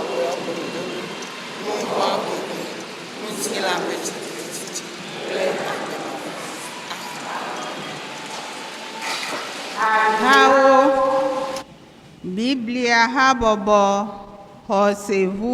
Kɔkɔeawo ƒe ɖoɖo, nu vɔ̃ ɖuɖu, ŋutilã ƒe tsitretsitsi kple agbe mavɔ. Amen. Hawo, Biblia Habɔbɔ Xɔseʋu.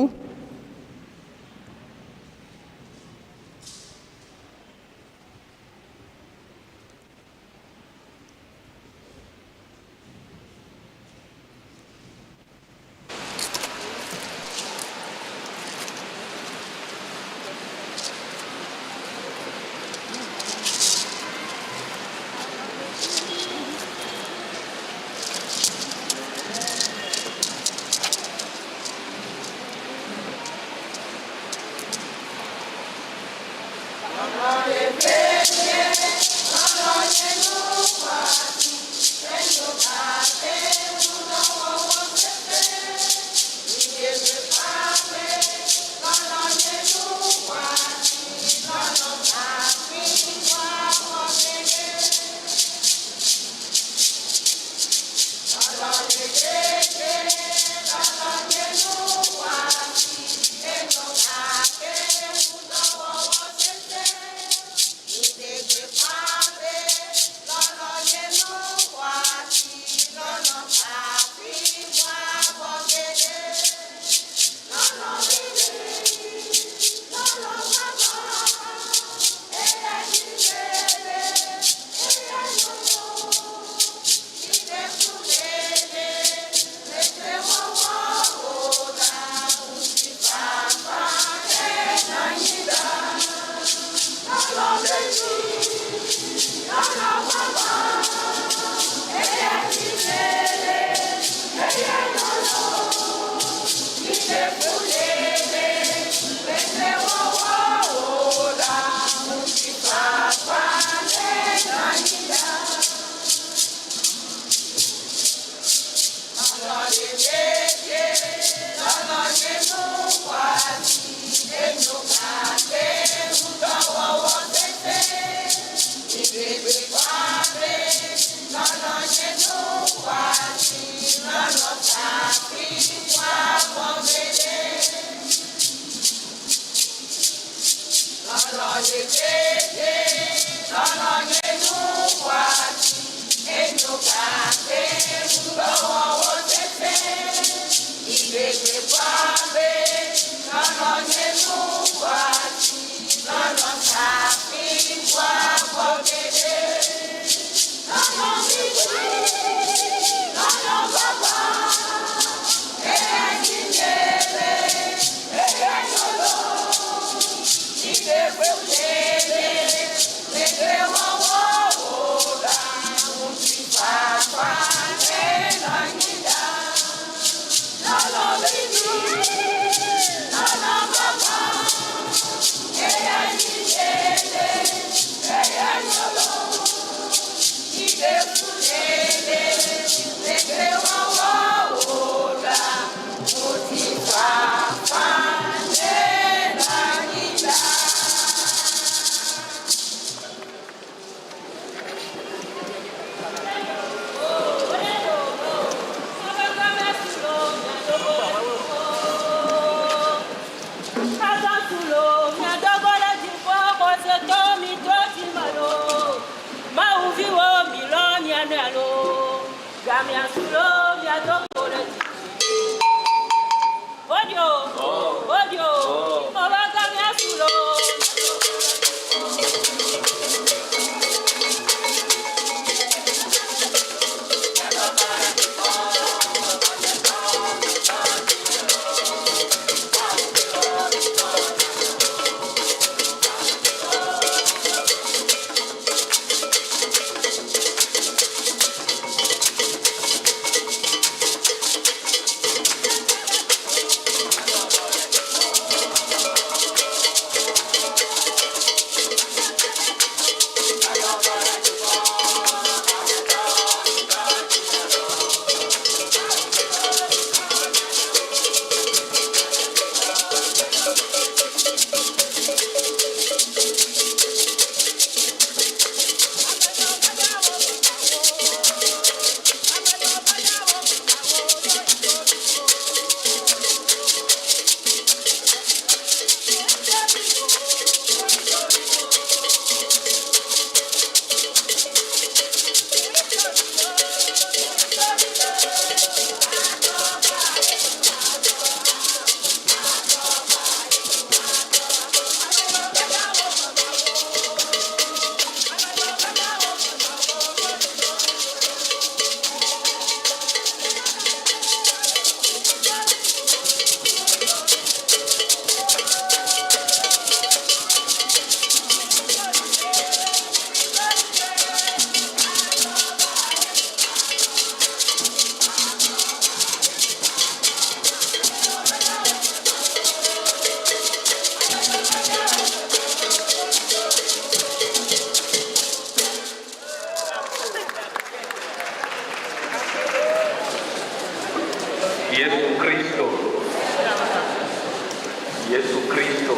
Yesu Kristo.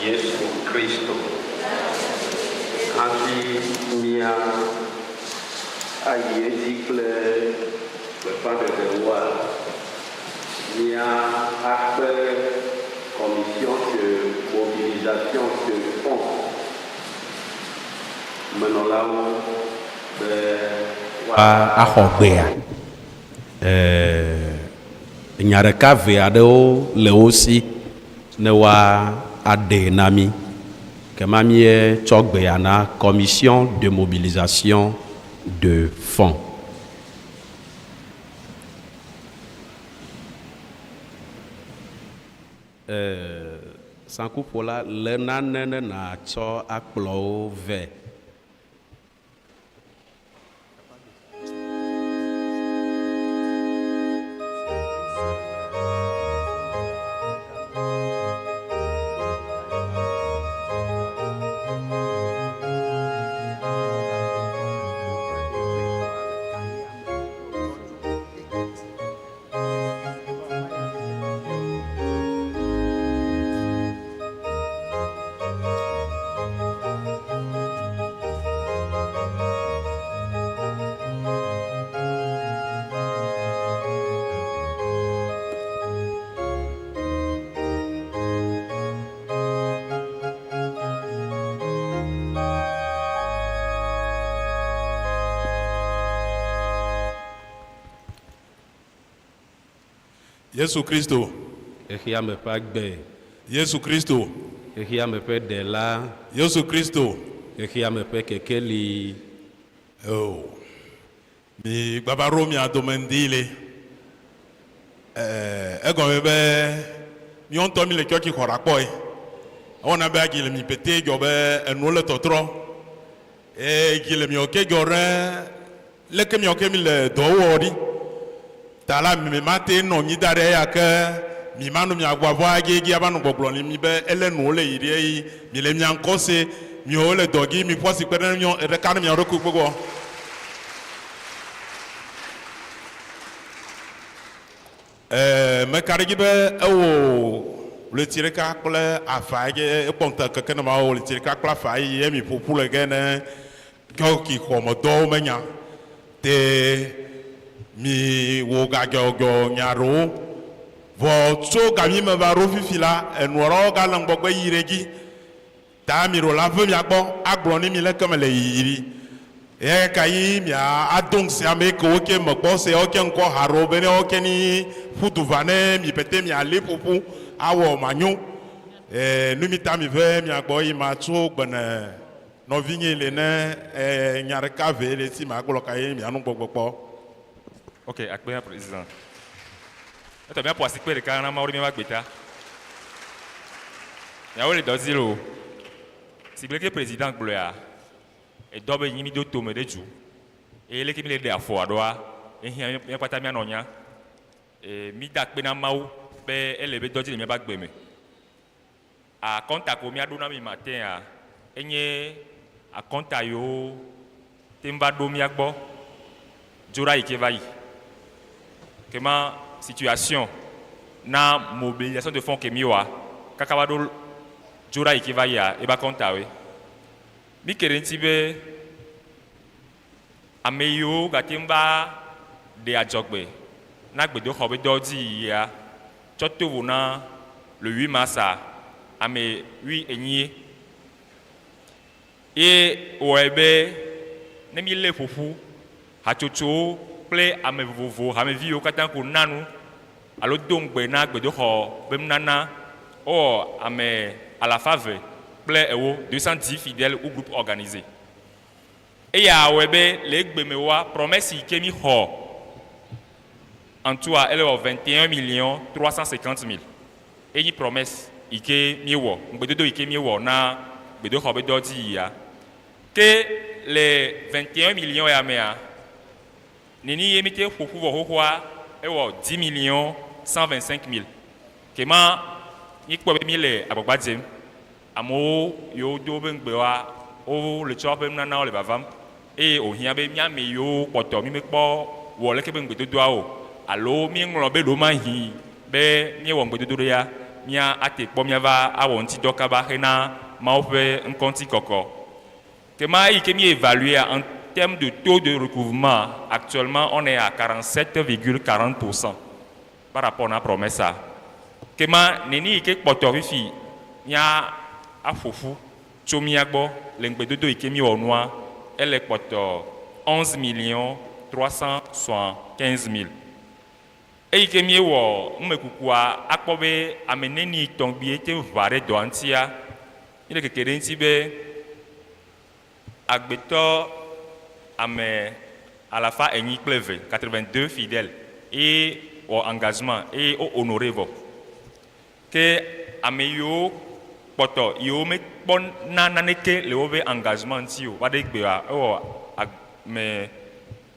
Yesu Kristo. Hafi mía ayi edzi kple gbeƒãɖeɖewoa, mía akpe Commission de Mobilisation de Fonds menɔlawo be woaxɔ gbea. Nya ɖeka eve aɖewo le wo si ne woaɖee na mí. Kema míetsɔ gbea na Commission de Mobilisation de Fonds. Saŋkuƒola, lé nane ne nàtsɔ akplɔ wo vɛ. Yesu Kristo. Xexeame ƒe agbe. Yesu Kristo. Xexeame ƒe Ɖela. Yesu Kristo. Xexeame ƒe kekeli. Oh. Mi gbava ɖo mia dome ŋdi le. Eh, egɔme be míwo ŋutɔ mi le tsɔtsi xɔ ɖa kpɔe. Ewɔna be adzi le mi pete dzɔ be enuwo le tɔtrɔ. Eye dzi le miawo ke dzɔ ɖe leke miawo ke mi le dɔ wɔ ɖi. Ta la mi mate nɔ anyi da ɖe eya ke mi ma nɔ mia gbɔ ava edziedzi ava nɔ gbɔgblɔ ni mi be ele nuwo le yi ɖi eyi mi le mia ŋkɔ se miwo le dɔ dzi mi ƒu asi kpe ɖe miɔ ɖeka ɖe miawo ɖokui gbɔ. Ɛɛ, meka ɖe edzi be ewɔ ɣleti ɖeka kple afã ye ekpɔ ŋute keke ne mawɔ ɣleti ɖeka kple afã ye mi ƒo ƒu le ge ne Turkey xɔmedɔwo menya te mi wò gadzɔdzɔ nya ɖewo. Vɔ tso gami me va ɖo fifi la, enua ɖewo gale ŋgɔgbe yi ɖe edzi. Ta mi ɖo la ve mia gbɔ agblɔ ni mi leke me le yiyi ɖi. Eye ka yi mia ado ŋsẽ ame kewo ke me kpɔ se wo ke ŋkɔ haɖo be ne wo ke ni ƒu du va ne mi pete mia li ƒoƒu awɔ manyo. E nu mi ta mi ve mia gbɔ yi ma tso gbene nɔvinye le ne e nya ɖeka ve le si ma gblɔ ka ye mia nu gbɔgbɔ kpɔ. Ok, akpe na président. Etɔ míaƒo asikpe ɖeka na Mawu ɖe míaƒe agbe ta. Miawo le dɔ dzi loo. Sigbe leke président gblɔea, edɔ be nyi mído tome ɖe dzu eye leke míle ɖe afɔa ɖoa, ehiã mía kpata míanɔ nya. E mída akpe na Mawu be ele be dɔ dzi le míaƒe agbe me. Akɔnta ko míaɖo na mi matin-a, enye akɔnta yiwo te ŋu va ɖo mía gbɔ dzoɖa yi ke va yi. Kema situation na mobilisation de fonds ke míwɔa kaka va ɖo dzoɖa yi ke va yia, ebe akɔntawoe. Mí ke ɖe eŋuti be ame yiwo gate ŋu va ɖe adzɔgbe na gbedoxɔ be dɔ dzi yiyia, tsɔ to vo na le 8 mars-a, ame wuienyie. Ye wɔe be ne mílé ƒoƒu, hatsotsowo kple ame vovovo hameviwo katã ko na nu alo do ŋugbe na gbedoxɔ be nunana, wowɔ ame alafa eve kple ewo, 210 fidèles ou groupes organisés. Eya wɔe be le egbe me woa, promesse yi ke míxɔ en tout-a, ele wɔ 21 millions 350 mille. Enyi promesse yi ke míewɔ, ŋugbedodo yi ke míewɔ na gbedoxɔ be dɔ dzi yiyia. Ke le 21 millions ya mea, neni ye míte ƒoƒu vɔ xoxoa, ewɔ 10 millions 125 mille. Ke ma míekpɔe be míele agbagba dzem. Amewo yiwo do woƒe ŋugbewoa, wole tsɔ woƒe nunanawo le vavam eye wòhiã be mía ame yiwo kpɔtɔ mímekpɔ wɔ leke be ŋugbedodoa o alo míeŋlɔ be ɖewomahi Be míewɔ ŋugbedodo ɖe ya, mía ate kpɔ míava awɔ ŋutidɔ kaba hena Mawu ƒe ŋkɔ ŋuti kɔkɔ. Ke ma eyi ke mí évaluer en termes de taux de recouvrement, actuellement on est à 47,40% par rapport na promesse a. Ke ma neni yi ke kpɔtɔ fifi mía aƒo ƒu tso mía gbɔ le ŋugbedodo yi ke míewɔ nua, ele kpɔtɔ 11 millions 375 mille. Eyi ke míewɔ numekukua akpɔ be ame neni tɔŋgbie te ŋu ʋã ɖe dɔa ŋutia, míele keke ɖe eŋuti be agbetɔ ame alafa enyi kple eve, 82 fidèles, ye wɔ engagement eye wo honorer vɔ. Ke ame yiwo kpɔtɔ yiwo mekpɔ na naneke le woƒe engagement ŋuti o va ɖe egbea, ewɔ ame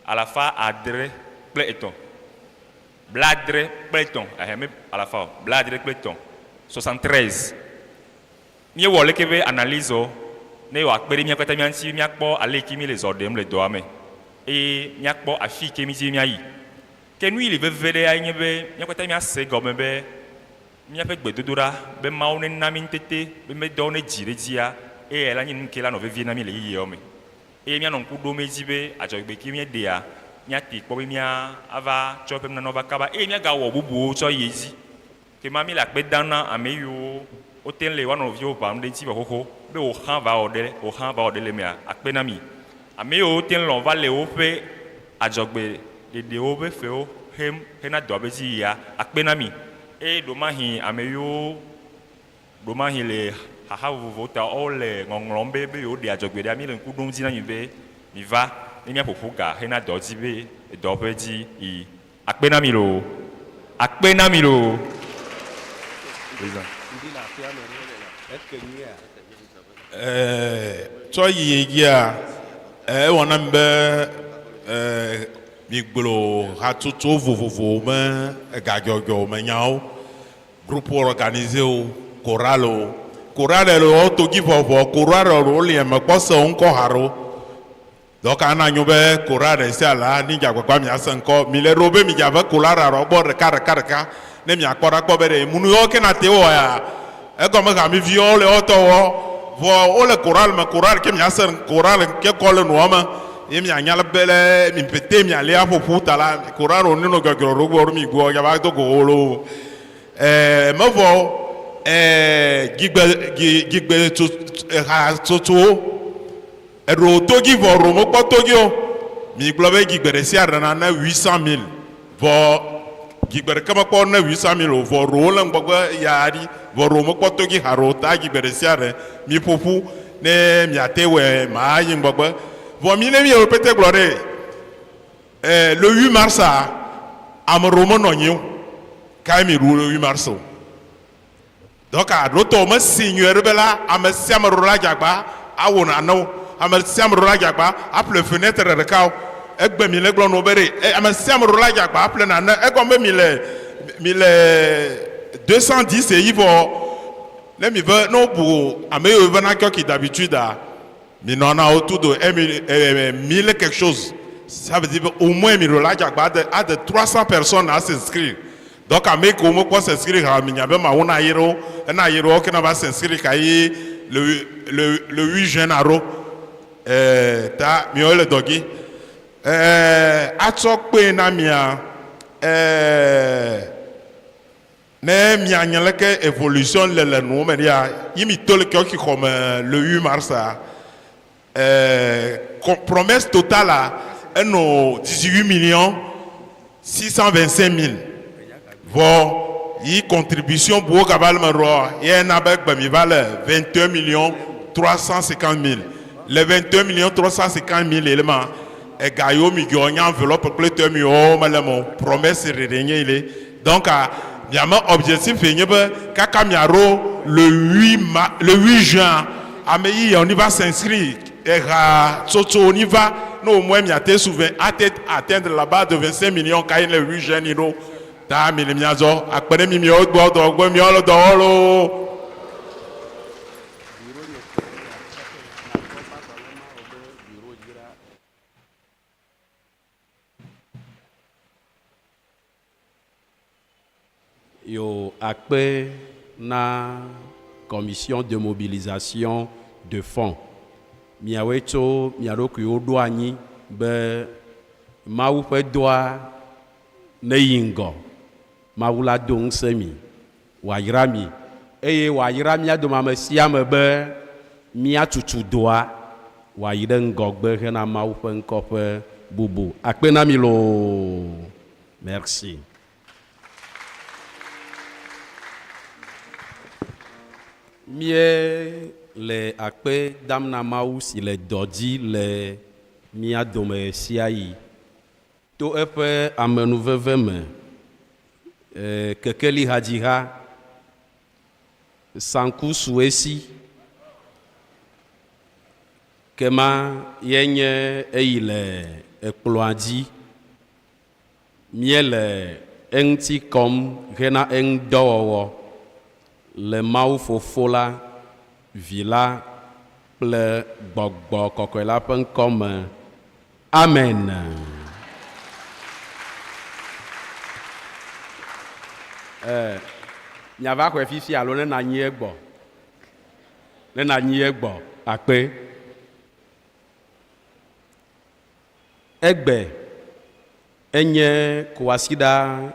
alafa adre kple etɔ̃, blaadre kple etɔ̃, ɛhɛ me alafa o, blaadre kple etɔ̃, 73. Míewɔ leke be analyse wo ne wòakpe ɖe mía katã mía ŋuti míakpɔ aleke míele zɔ ɖem le dɔa me eye míakpɔ afi yi ke mídi be míayi. Ke nu yi li veve ɖea nye be mía katã míase egɔme be míaƒe gbedodoɖa be Mawu nena mí ŋutete be míedɔwo nedzi ɖe edzia, eyae la nye nu ke la nɔ vevie na mí le ɣeyiɣiawo me. Eye míanɔ ŋku ɖom edzi be adzɔgbe ke míeɖea, míatee kpɔ be míava tsɔ eƒe nunana va kaba eye míagawɔ bubuwo tsɔ yi edzi. Ke ma míle akpe dam na ame yiwo wote ŋu le woa nɔviwo ʋãm ɖe edzi vɔ xoxo be woxã va wɔ ɖe woxã va wɔ ɖe le emea, akpe na mi. Ame yiwo te ŋu lɔ̃ va le woƒe adzɔgbe ɖeɖewo ƒe fewo xem hena dɔa ƒe dzi yiyia, akpe na mi. Eye ɖomahi ame yiwo ɖomahi le xaxa vovovowo ta wole ŋɔŋlɔm be be yewoɖe adzɔgbe ɖea, míle ŋku ɖom dzi na mi be miva ne míaƒo ƒu ga hena dɔ dzi be dɔ ƒe dzi yiyi. Akpe na mi loo. Akpe na mi loo. Président. Tsɔ yi dzia, ewɔ na mi be migblɔ hatsotso vovovowo me egadzɔdzɔ me nyawo, groupe organisé wo, chorale wo. Chorale ɖewo to dzi vɔvɔ, chorale ɖewo li mekpɔ se wo ŋkɔ haɖe o. Dɔ ka na nyo be kora ɖe sia la ni dze agbagba miase ŋkɔ. Mi le ɖo be mi dze ave kola ɖe gbɔ ɖeka ɖeka ɖeka ne miakpɔ ɖa kpɔ be ɖe munu yewo ke na te wɔ ya. Egɔme ha mi viwo le wotɔ wɔ vɔ wo le koral me koral ke miase koral ke kɔ le nua me ye mianya le be le mi pete mialia ƒoƒu ta la koral wo nino dzɔdzɔ ɖo gbɔ ɖo mi gbɔ ya va do go wo lo. Mevɔ dzigbe dzigbe ha tsotsowo. Eɖo to dzi vɔ ɖo mekpɔ to dzi o. Mi gblɔ be dzigbe ɖe sia ɖe na ne 800 mille vɔ dzigbe ɖeke mekpɔ ne 800 mille o vɔ ɖowo le ŋgbɔgbe ya ɖi vɔ ɖo mekpɔ to dzi haɖe o ta dzigbe ɖe sia ɖe mi ƒoƒu ne miate wɔ ma yi ŋgbɔgbe vɔ mi ne mi wɔ pete gblɔ ɖe le 8 mars a ame ɖewo menɔ anyi o kae mi ɖu le 8 mars o. Donc ɖotɔ mesi nyuie ɖe be la ame sia ame ɖo la dzagba awɔ nanewo, ame sia ame ɖo la dzagba aƒle fenêtre ɖeka o. Egbe mi le gblɔ nɔ be ɖe ame sia ame ɖo la dzagba aƒle nane. Egɔme be mi le mi le 210 yi vɔ ne mi ve ne wobu ame yiwo va na kioki d'habitude a mi nɔna autour de un mille, mille quelque chose. Ça veut dire au moins mi ɖo la dzagba ade ade 300 personnes à s'inscrire. Donc ame kewo mekpɔ s'inscrire hã mi nya be Mawu na yra wo, ena yra wo ke na va s'inscrire ka ye le le le 8 juin na ɖo. Ta miawo le dɔ dzi. Atsɔ kpee na mia ne mianya leke évolution le le nuwo me ɖia, yi mi to le kiɔki xɔ me le 8 mars a, promesse totale a eno 18 millions 625 mille. Vɔ yi contribution buwo gava le me ɖoa, ye na be gbe mi va le 21 millions 350 mille. Le 21 millions 350 mille ye le ma, ega yiwo mi dzɔ nye enveloppe kple tɔ mi wɔwo mele me o. Promesse ɖeɖe nye yi le. Donc miame objectif ye nye be kaka miaɖo le 8 ma le 8 juin ame yi yawo ni va s'inscrire eha tsotso ni va ne au moins miate souvent ate atteindre la base de 25 millions ka ye le 8 juin ni ɖo ta mi le miazɔ akpe ɖe mi miawo gbɔ dɔ gbɔ miawo le dɔ wɔ loo. Yo akpe na Commission de mobilisation de fonds. Miawoe tso mia ɖokuiwo ɖo anyi be Mawu ƒe dɔa neyi ŋgɔ. Mawu la do ŋusẽ mi, wòayra mi, eye wòayra mía dome ame sia ame be míatutu dɔa wòayi ɖe ŋgɔgbe hena Mawu ƒe ŋkɔ ƒe bubu. Akpe na mi loo. Merci. Míele akpe dam na Mawu si le dɔ dzi le mía dome ɣesiaɣi. To eƒe amenuveve me, kekeli hadziha, saŋku su esi, kema ye nye eyi le ekplɔa dzi. Míele eŋuti kɔm hena eŋudɔwɔwɔ le Mawu Fofo la, Vi la kple Gbɔgbɔ Kɔkɔe la ƒe ŋkɔ me. Amen. E, miava xɔe fifia alo ne nanyi egbɔ? Ne nanyi egbɔ, akpe. Egbe enye kwasiɖa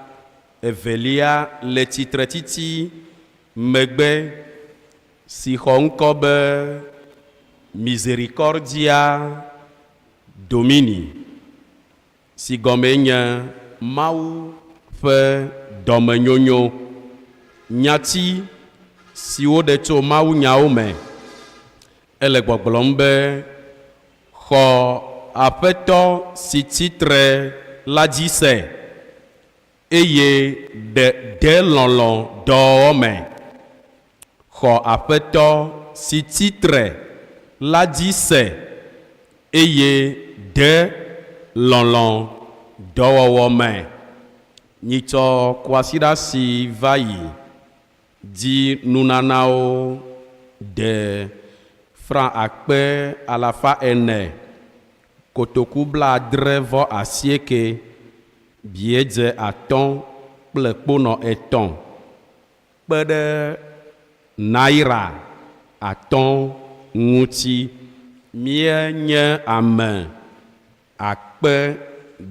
evelia le tsitretsitsi megbe si xɔ ŋkɔ be Misericordia Domini, si gɔmee nye Mawu ƒe dɔmenyonyo. Nyati si woɖe tso mawunyawo me ele gbɔgblɔm be Xɔ Aƒetɔ si tsi tre la dzi se, eye ɖe de lɔlɔ̃ dɔwɔwɔ me. Xɔ Aƒetɔ si tsi tre la dzi se, eye de lɔlɔ̃ dɔwɔwɔ me. Nyitsɔ kwasiɖa si va yi dzi nunanawo de franc akpe alafa ene, kotoku blaadre vɔ asieke, biedze atɔ̃ kple kponɔ etɔ̃ kpe ɖe naira atɔ̃ ŋuti. Míenye ame akpe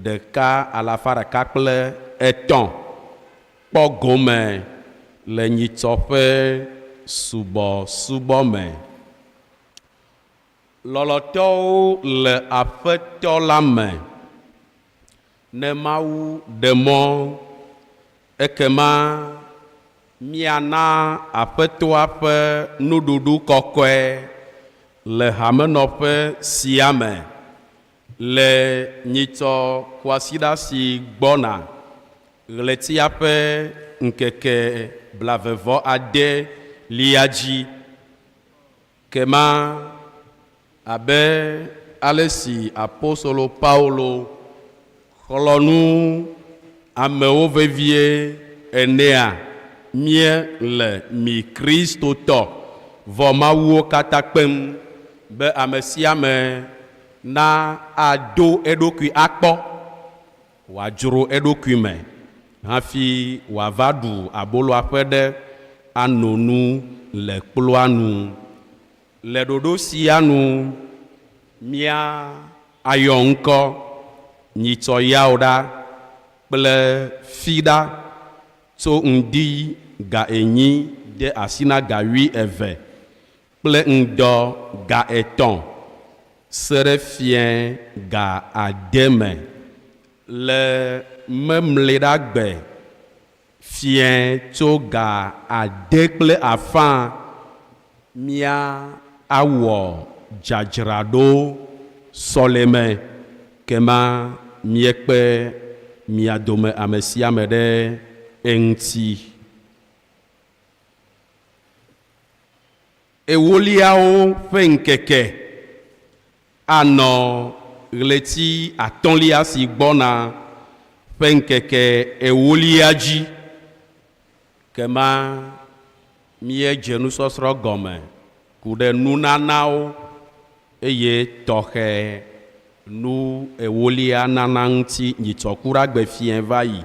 ɖeka alafa ɖeka kple etɔ̃ kpɔ gome le nyitsɔ ƒe subɔsubɔ me. Lɔlɔ̃tɔwo le Aƒetɔ la me, ne Mawu ɖe mɔ, ekema míana Aƒetɔa ƒe nuɖuɖu kɔkɔe le hamenɔƒe sia me le nyitsɔ kwasiɖa si gbɔna, ɣletia ƒe ŋkeke blave vɔ ade lia dzi. Kema abe ale si apostolo Paulo xlɔ̃ nu amewo vevie enea, míele mi Kristotɔ vɔ mawuwo katã kpem be ame sia ame na ado eɖokui akpɔ, wòadzro eɖokui me hafi wòava ɖu aboloa ƒe ɖe ano nu le kplua nu. Le ɖoɖo sia nu, mía ayɔ ŋkɔ nyitsɔ Yaoɖa kple Fiɖa tso ŋdi ga enyi de asi na ga wuieve kple ŋdɔ ga etɔ̃ se ɖe fiẽ ga ade me le Memleɖagbe fiẽ tso ga ade kple afã mía awɔ dzadzraɖo sɔleme kema míekpe mia dome amesiame ɖe eŋuti. Ewoliawo ƒe ŋkeke anɔ ɣleti atɔ̃lia si gbɔna ƒe ŋkeke ewolia dzi. Kema míedze nusɔsrɔ̃ gɔme ku ɖe nunanawo eye tɔxɛ nu ewolia nana ŋuti nyitsɔ kuɖagbe fiẽ va yi.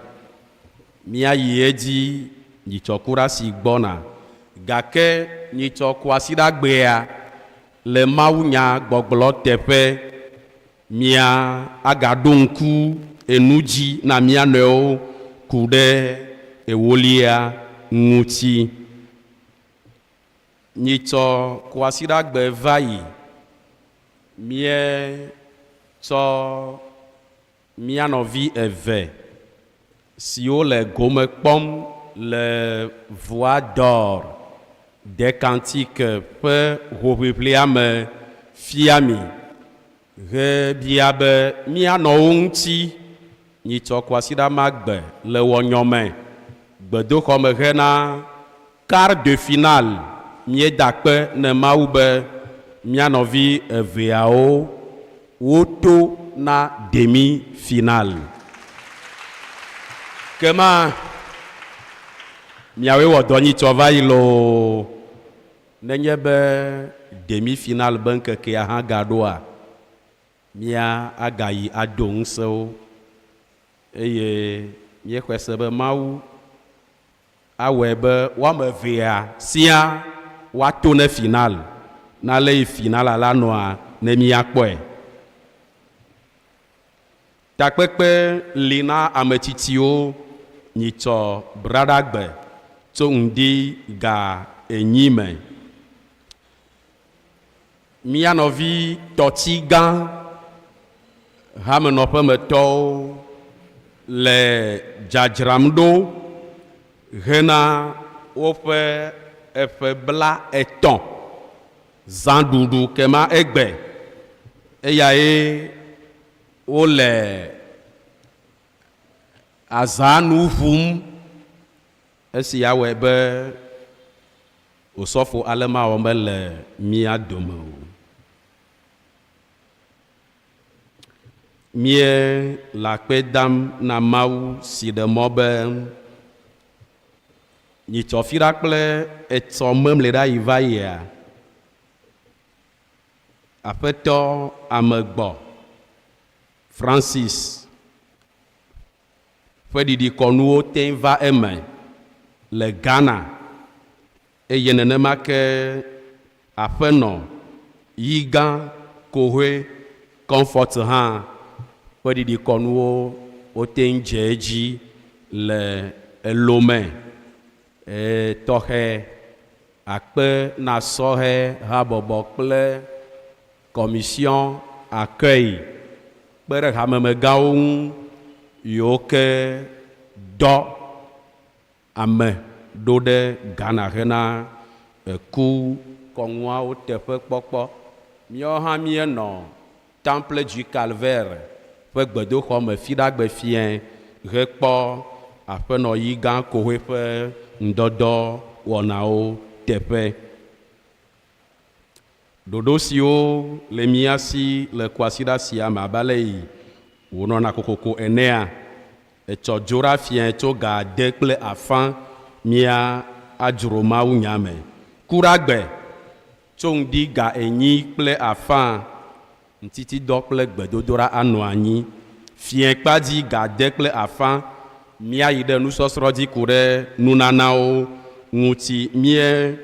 Míayi edzi. nyitsɔ kuɖa si gbɔna. Gake nyitsɔ kwasiɖagbea le mawunya gbɔgblɔ teƒe, mia agaɖo ŋku enu dzi na mía nɔewo ku ɖe ewolia ŋuti. Nyitsɔ kwasiɖagbe va yi, míetsɔ mía nɔvi eve siwo le gome kpɔm le Voix d'Or des Cantiques ƒe hoʋiʋlia me fia mi hebia be míanɔ wo ŋuti nyitsɔ kwasiɖa ma gbe le wɔnyɔ me gbedoxɔ me hena Quart de finale, Míeda akpe ne Mawu be mía nɔvi eveawo woto na demi finale. Kema miawoe wɔ dɔ nyitsɔ va yi loo. Nenye be demi finale be ŋkekea hã gaɖoa, mía agayi ado ŋusẽ wo eye míexɔe se be Mawu Awɔe be wo ame evea siaa woato ne final, ne ale yi finala la nɔa ne míakpɔe. Takpekpe li na ame tsitsiwo nyitsɔ Braɖagbe tso ŋdi ga enyi me. Mía nɔvi tɔtsigã hamenɔƒemetɔwo le dzadzram ɖo hena woƒe eƒe 30 zãɖuɖu kema egbe. Eyae wole azã nu ʋum. Esia wɔe be Osɔfo ale mawɔ mele mía dome o. Míe le akpe dam na Mawu si ɖe mɔ be nyitsɔ fiɖa kple etsɔ memle ɖa yi va yia, Aƒetɔ Amegbɔ Francis ƒe ɖiɖikɔnuwo te va eme le Ghana eye nenema ke aƒenɔ Yigã Kohoe Comfort hã ƒe ɖiɖikɔnuwo wote dze edzi le Elome tɔxɛ akpe na sɔhɛ habɔbɔ kple Commission Accueil kpe ɖe hamemegãwo ŋu yiwo ke dɔ ame ɖo ɖe Ghana hena eku kɔnuawo teƒe kpɔkpɔ. Míawo hã míenɔ Temple du Calvaire ƒe gbedoxɔ me fiɖagbe fiẽ hekpɔ Aƒenɔ Yigã Kohoe ƒe ŋdɔdɔ wɔnawo teƒe. Ɖoɖo siwo le mía si le kwasiɖa sia me abe ale yi wònɔna kokoko enea, etsɔ dzoɖa fiẽ tso ga ade kple afã mía adzro mawunya me. Kuɖagbe, tso ŋdi ga enyi kple afã, ŋutitidɔ kple gbedodoɖa anɔ anyi. Fiẽ kpadzi ga ade kple afã, míayi ɖe nusɔsrɔ̃ dzi ku ɖe nunanawo ŋuti. Mía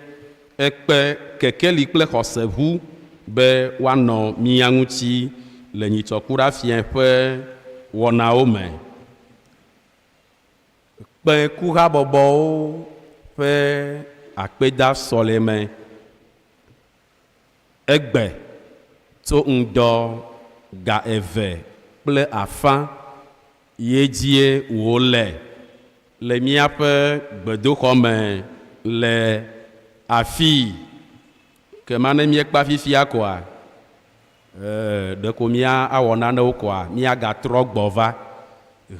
Ekpe kekeli kple xɔse ŋu be woanɔ mía ŋuti le nyitsɔkuɖafiẽ ƒe wɔnawo me. Kpẽkuhabɔbɔwo ƒe akpedasɔleme egbe tso ŋdɔ ga eve kple afã ye dzie wòle le míaƒe gbedoxɔ me le afii. Kema ne míekpa fifia koa, ɖeko míawɔ nanewo koa, míagatrɔ gbɔ va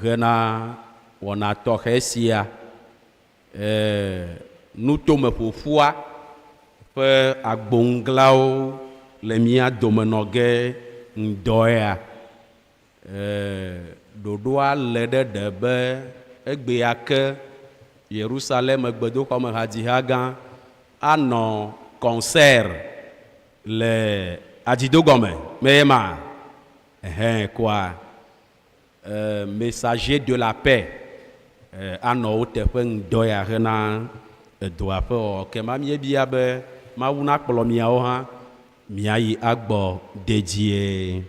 hena wɔna tɔxɛ sia. Nutomeƒoƒua ƒe agboŋglawo le mía dome nɔ ge ŋdɔea. Ɖoɖoa le ɖe ɖe be egbea ke Yerusaleme gbedoxɔ me hadziha gã anɔ kɔnsɛr le adzidogɔme meye ma? Ɛhɛn koa, Messager de la paix. anɔ wo teƒe ŋdɔ ya hena edɔa ƒe wɔwɔ. Kema míebia be Mawu nakplɔ miawo hã miayi agbɔ dedie.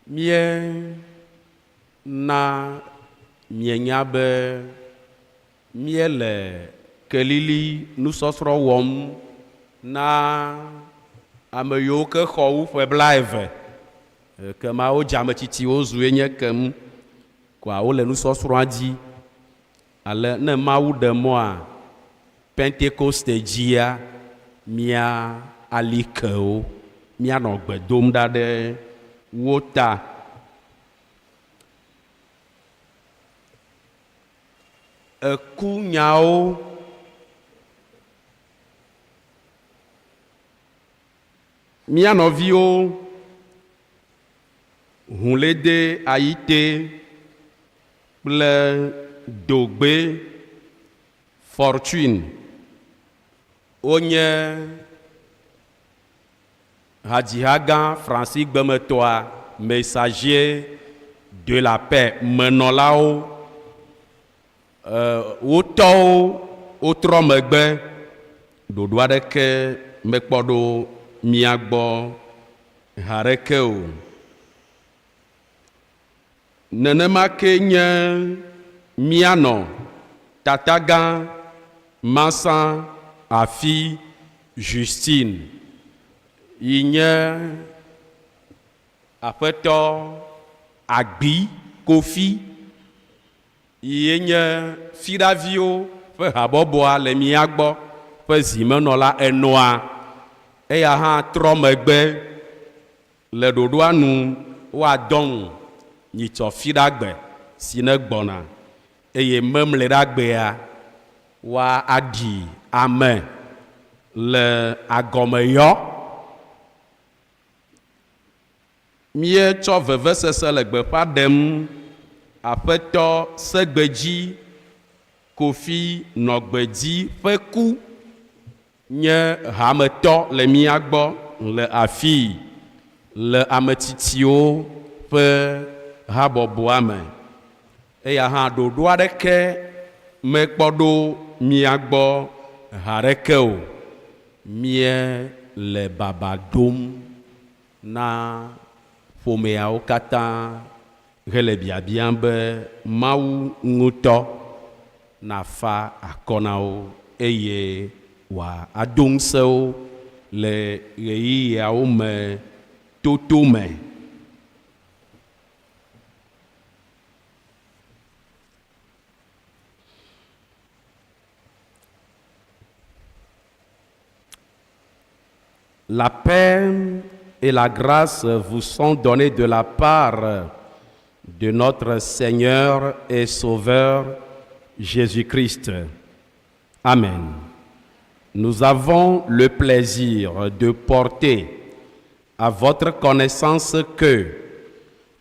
Míena mienya be míele kelili nusɔsrɔ̃ wɔm na ame yiwo ke xɔ wu ƒe blaeve. Ekema wodze ame tsitsiwo zue nye kem koa wole nusɔsrɔ̃a dzi. Ale ne Mawu ɖe mɔa, Pentekoste dzia, mía ali ke wo, míanɔ gbe dom ɖa ɖe wo ta. Eku nyawo. Mía nɔviwo, Hũléde Ayite kple Dogbe Fortune wonye hadzihagã Fransigbemetɔa Messager de la Paix menɔlawo. Wo tɔwo wotrɔ megbe, ɖoɖo aɖeke mekpɔ ɖo mía gbɔ haɖeke o. Nenema ke nye mía nɔ tatagã Masa Afi Justine yi nye aƒetɔ Agbi Kofi Ye nye Fiɖaviwo ƒe habɔbɔa le mía gbɔ ƒe zimenɔla enɔa. Eya hã trɔ megbe le ɖoɖoa nu woadɔ ŋu nyitsɔ Fiɖagbe si ne gbɔna eye Memleɖagbea woaɖi ame le agɔmeyɔ. Míetsɔ vevesese le gbeƒã ɖem Aƒetɔ Segbedzi Kofi Nɔgbedzi ƒe ku nye hametɔ le mía gbɔ le afii le ame tsitsiwo ƒe habɔbɔa me. Eya hã ɖoɖo aɖeke mekpɔ ɖo mía gbɔ haɖeke o. Míele baba dom na ƒomeawo katã hele biabiam be Mawu ŋutɔ nafa akɔ na wo eye wòado ŋusẽ wo le ɣeyiɣiawo me toto me. La paix et la grâce vous sont données de la part de notre Seigneur et Sauveur Jésus-Christ. Amen. Nous avons le plaisir de porter à votre connaissance que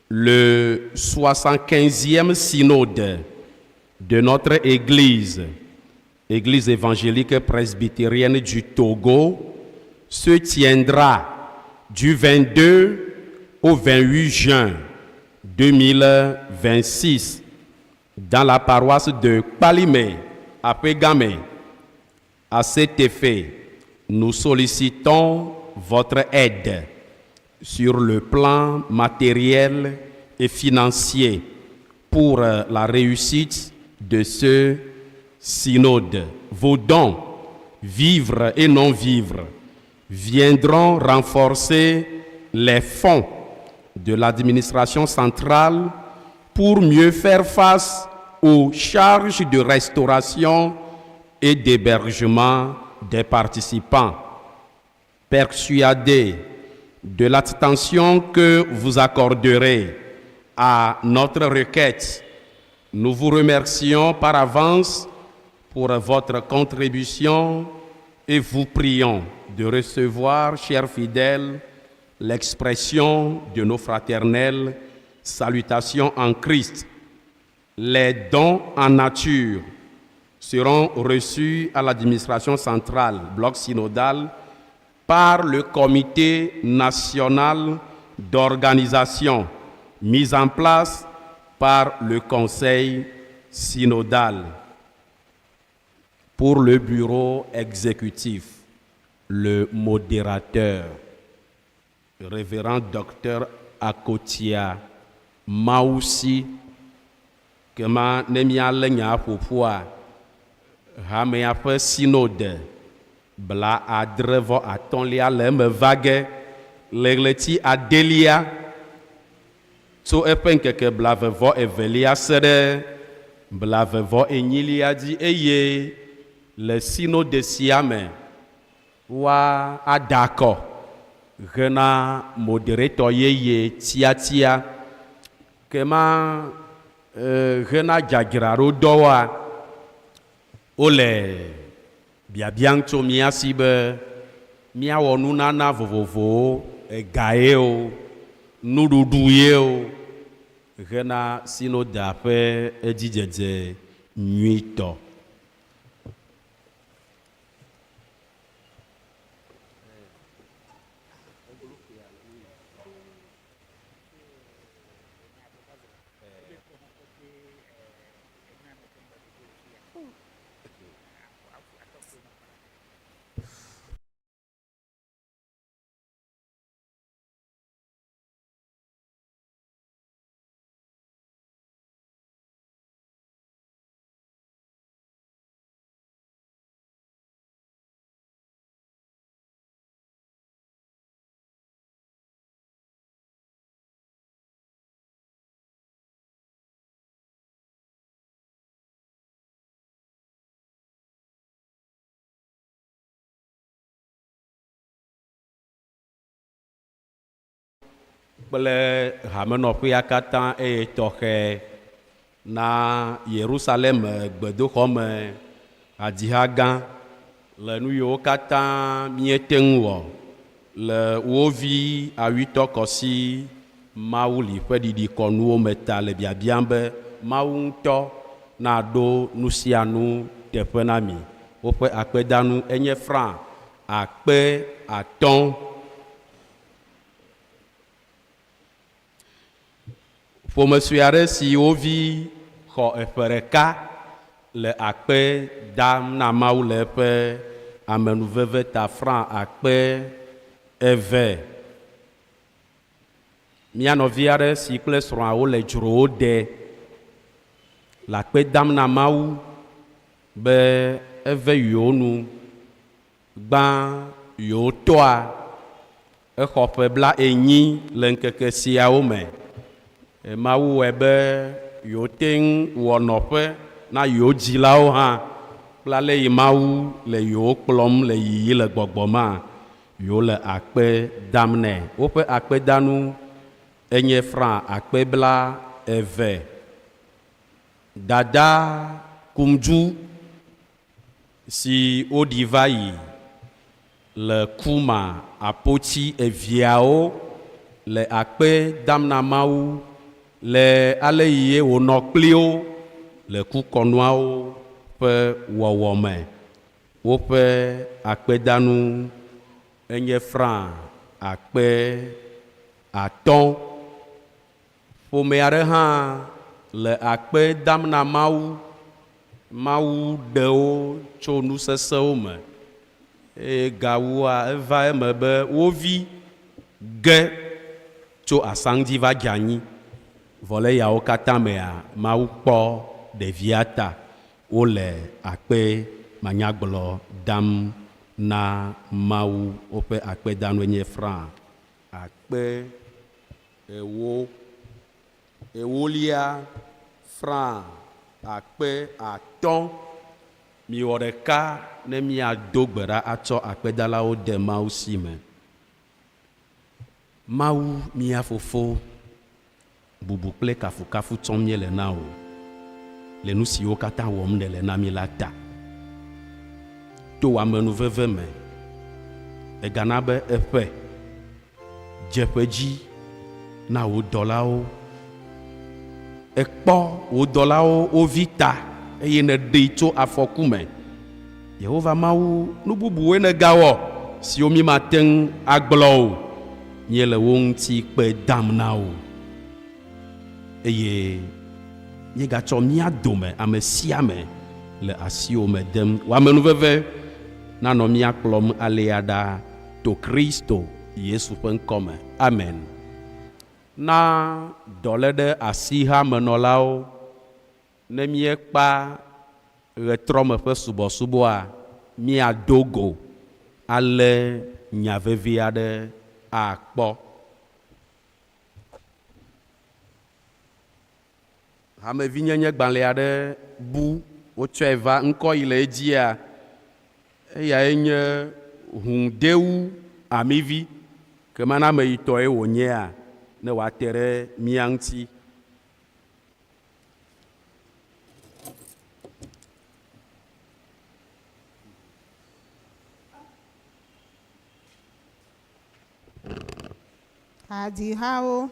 le 75e synode de notre Église, Église évangélique presbytérienne du Togo, se tiendra du 22 au 28 juin 2026 dans la paroisse de Kpalimé, à Pégamé. À cet effet, nous sollicitons votre aide sur le plan matériel et financier pour la réussite de ce synode. Vos dons, vivre et non vivre, viendront renforcer les fonds de l'administration centrale pour mieux faire face aux charges de restauration et d'hébergement des participants. Persuadés de l'attention que vous accorderez à notre requête, nous vous remercions par avance pour votre contribution et vous prions de recevoir, chers fidèles, l'expression de nos fraternelles salutations en Christ. Les dons en nature seront reçus à l'administration centrale, bloc synodal, par le Comité national d'organisation mis en place par le Conseil synodal. Pour le bureau exécutif, le modérateur, révérend docteur Akotia Mawusi, kema ne míalé nya ƒoƒua, hamea ƒe synode 75lia le eme va ge le ɣleti adelia tso eƒe ŋkeke 22lia se ɖe 24lia dzi eye le synode sia me woa ada akɔ hena moderator yeye tiatia kema hena dzadzraɖodɔwoa wole biabiam tso mía si be míawɔ nunana vovovowo, ega ye o, nuɖuɖu ye o, hena synodea ƒe edzidzedze nyuitɔ. Kple hamenɔƒea katã eye tɔxɛ na Yerusalem gbedoxɔ me hadziha gã le nu yiwo katã míete ŋu wɔ le wo vi awuitɔ kɔsi Mawuli ƒe ɖiɖikɔnuwo me ta le biabiam be Mawu ŋutɔ naɖo nusianu teƒe na mi. Woƒe akpedanu enye franc 5000. Ƒome sue aɖe si wo vi xɔ eƒe ɖeka le akpe dam na Mawu le eƒe amenuveve ta franc 2000. Mía nɔvi aɖe si kple srɔ̃a wole dzrowo de le akpe dam na Mawu be eve yewo nu gbã yewo tɔa. Exɔ ƒe 40 le ŋkeke siawo me. Mawu wɔe be yewote ŋu wɔ nɔƒe na yewo dzilawo hã kple ale yi Mawu le yewo kplɔm le yiyi le gbɔgbɔ mea, yewole akpe dam nɛ. Woƒe akpedanu enye franc 20,000. Dada Kumdzu si woɖi va yi le Kuma Apotsi eviawo le akpe dam na Mawu le ale yi ye wònɔ kpli wo le kukɔnuawo ƒe wɔwɔ me. Woƒe akpedanu enye franc 5000. Ƒome aɖe hã le akpe dam na Mawu. Mawu ɖe wo tso nu sesẽwo me. Eye gawua, eva eme be wo vi ge tso asaŋdi va dze anyi. Vɔ le eyawo katã mea, Mawu kpɔ ɖevia ta. Wole akpe manyagblɔ dam na Mawu. Woƒe akpedanue nye franc 40. Ewolia, franc 5000. Miwɔ ɖeka ne míado gbe ɖa atsɔ akpedalawo de Mawu si me. Mawu, mía Fofo, bubu kple kafukafu tsɔm míele na wò le nu siwo katã wɔm nèle na mí la ta. To wò amenuveve me, ègana be eƒe dze ƒe dzi na wò dɔlawo. Èkpɔ wò dɔlawo wo vi ta eye nèɖee tso afɔku me. Yehova Mawu, nu bubuwoe nègawɔ. siwo mímate ŋu agblɔ o, míele wo ŋuti kpe dam na wò. Eye míegatsɔ mía dome ame sia ame le asiwò me dem. Wò amenuveve nanɔ mía kplɔm alea ɖaa to Kristo Yesu ƒe ŋkɔ me. Amen. Na dɔléɖeasihamenɔlawo ne míekpa ɣetrɔme ƒe subɔsubɔa, míado go alé nya vevi aɖe akpɔ. Hamevinyenyegbalẽ aɖe bu wotsɔe va ŋkɔ yi le edzia, eyae nye Hũdewu Amivi, ke mana ame yi tɔe wònyea ne wòate ɖe mía ŋuti. Hadzihawo.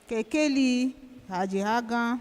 Kekeli hadziha gã.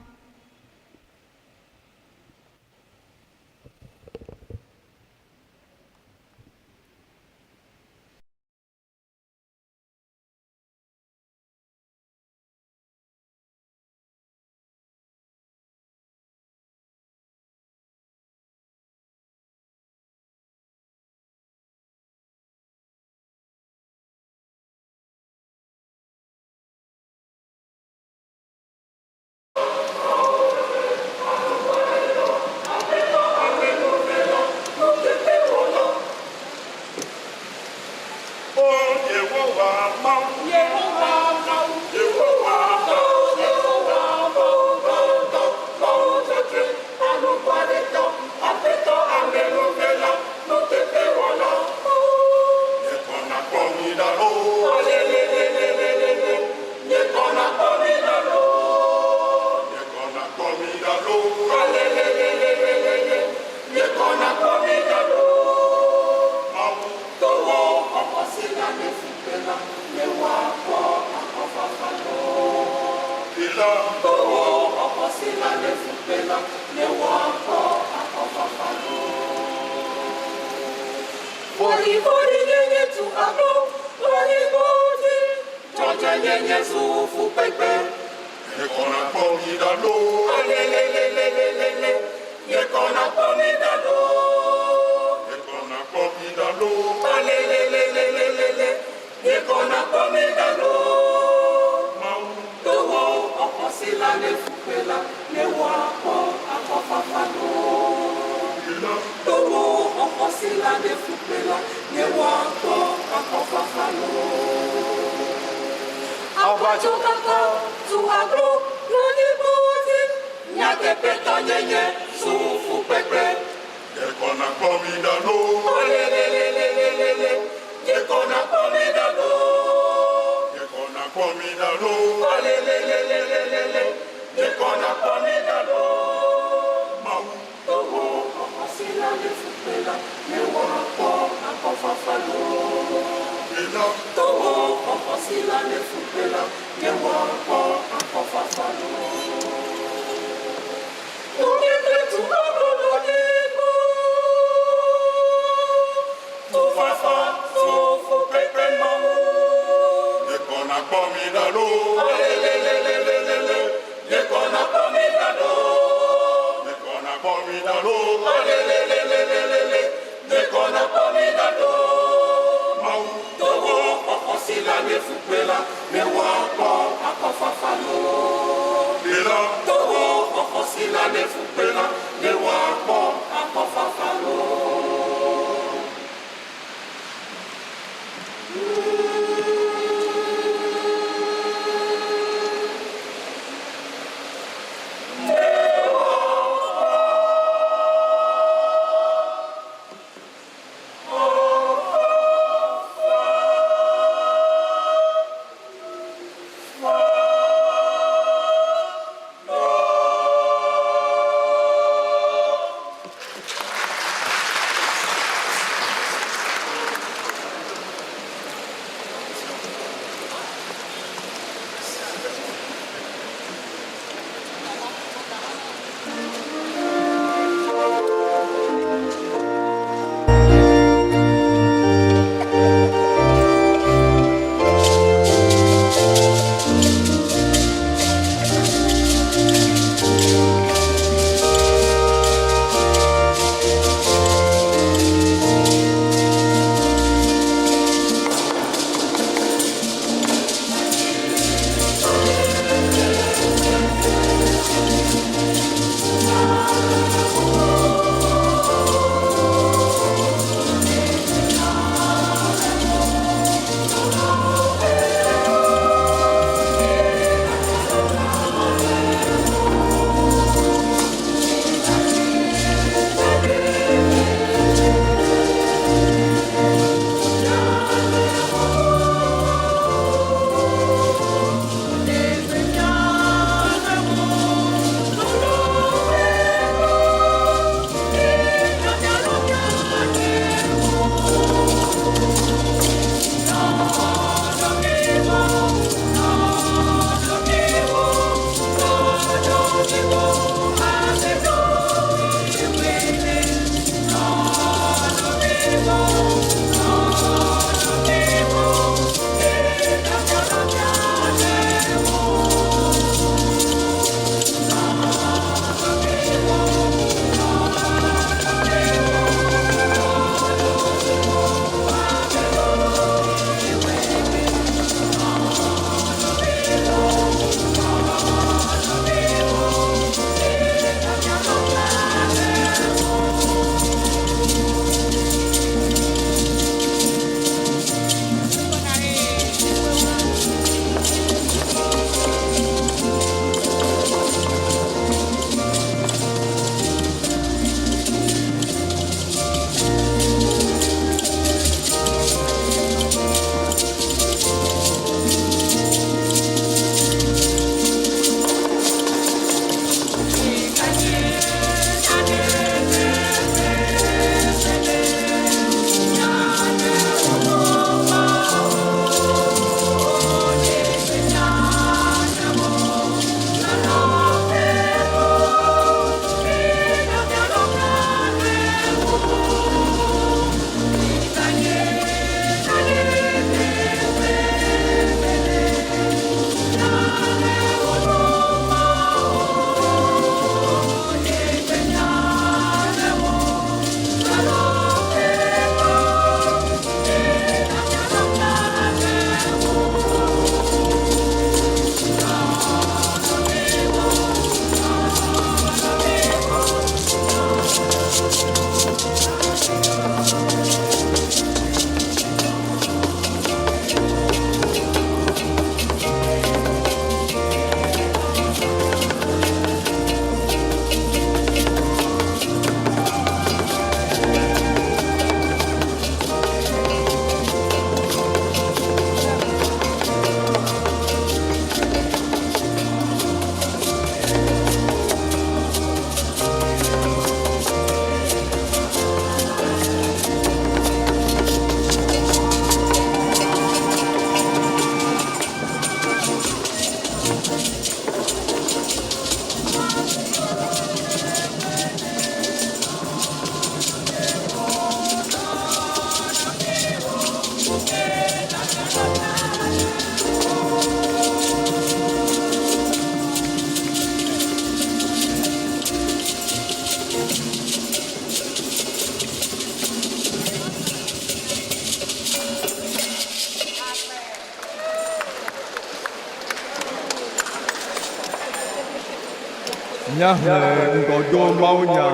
Míaxlẽ ŋgɔdomawunya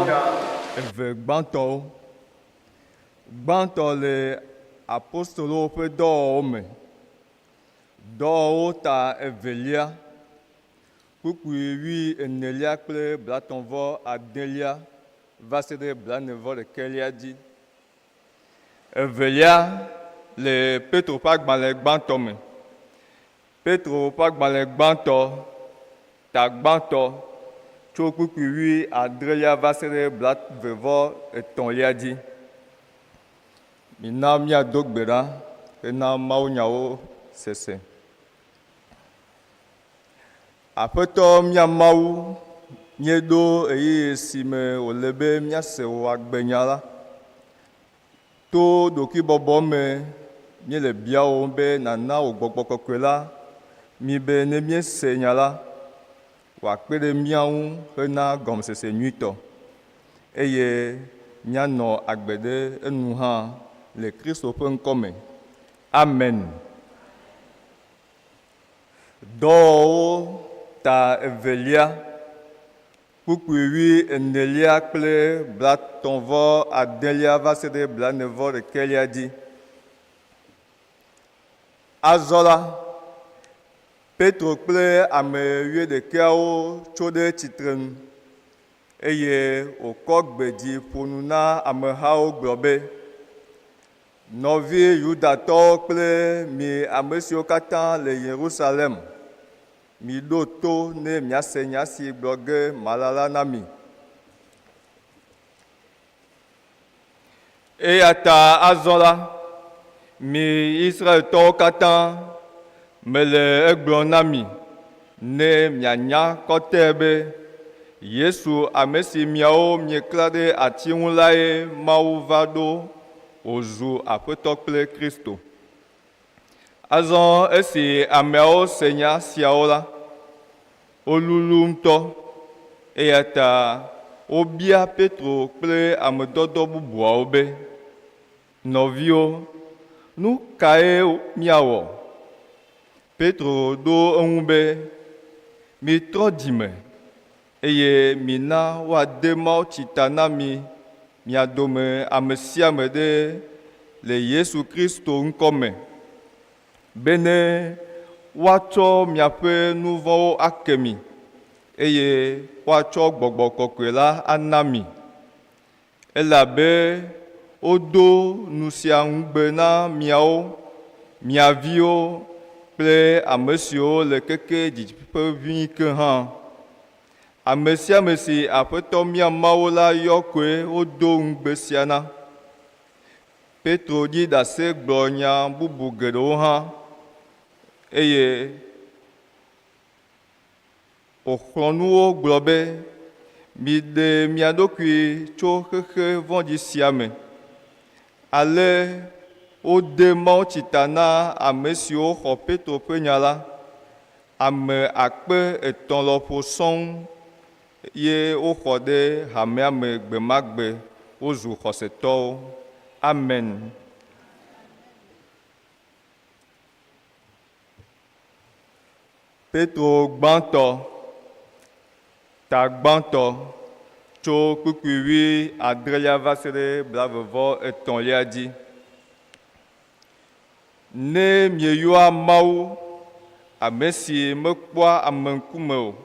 eve gbãtɔwo. Gbãtɔ le Apostolowo ƒe dɔwɔwɔwo me. Dɔwɔwɔwo ta evelia, kpukpui wui enelia kple blatɔ̃ vɔ adelia va se ɖe blane vɔ ɖekɛlia dzi. Evelia le Petro ƒe agbalẽ gbãtɔ me. Petro ƒe agbalẽ gbãtɔ, ta gbãtɔ, tso kpukpui wui adrelia va se ɖe blave vɔ etɔ̃lia dzi. Mina míado gbe ɖa hena mawunyawo sese. Aƒetɔ mía Mawu, míeɖo ɣeyiɣi si me wòle be míase wò agbenya la. To ɖokuibɔbɔ me míele biawòm be nàna wò Gbɔgbɔ Kɔkɔe la mí be ne míese nya la, wòakpe ɖe mía ŋu hena gɔmesese nyuitɔ, eye míanɔ agbe ɖe enu hã le Kristo ƒe ŋkɔ me. Amen. Dɔwɔwɔwo ta evelia. Kpukpui wui enelia kple blatɔ̃ vɔ adelia va se ɖe blane vɔ ɖekɛlia dzi. Azɔ la, Petro kple ame wuiɖekɛawo tso ɖe tsitrenu, eye wòkɔ gbe dzi ƒo nu na amehawo gblɔ be, Nɔvi Yudatɔwo kple mi ame siwo katã le Yerusalem, Miɖo to ne miase nya si gblɔ ge mala la na mi. Eya ta azɔ la, mi Israeltɔwo katã, mele egblɔm na mi ne mianya kɔtɛe be, Yesu ame si miawo mieklã ɖe ati ŋu lae Mawu va ɖo wòzu Aƒetɔ kple Kristo. Azɔ esi ameawo se nya siawo la, wolulu ŋutɔ, eya ta wobia Petro kple ame dɔdɔ bubuawo be, Nɔviwo, nu kae míawɔ? Petro ɖo eŋu be, Mitrɔ dzi me, eye mina woade mawutsi ta na mi mia dome ame sia ame ɖe le Yesu Kristo ŋkɔ me, bene woatsɔ miaƒe nu vɔ̃wo ake mi, eye woatsɔ Gbɔgbɔ Kɔkɔe la ana mi. Elabe wodo nu sia ŋugbe na miawo, mia viwo kple ame siwo le keke didiƒe ʋĩi ke hã. Ame sia ame si Aƒetɔ mía Mawu la yɔ koe wodo ŋugbe sia na. Petro ɖi ɖase gblɔ nya bubu geɖewo hã, eye wòxlɔ̃ nu wo gblɔ be, Miɖe mia ɖokui tso xexe vɔ̃ɖi sia me. Ale wode mawutsi ta na ame siwo xɔ Petro ƒe nya la. Ame 300 lɔƒo sɔŋ ye woxɔ ɖe hamea me gbemagbe wozu xɔsetɔwo. Amen. Petro gbãtɔ, ta gbãtɔ, tso kpukpui wui adrelia va se ɖe blave vɔ etɔ̃lia dzi. Ne mieyɔa Mawu, ame si mekpɔa ame ŋkume o,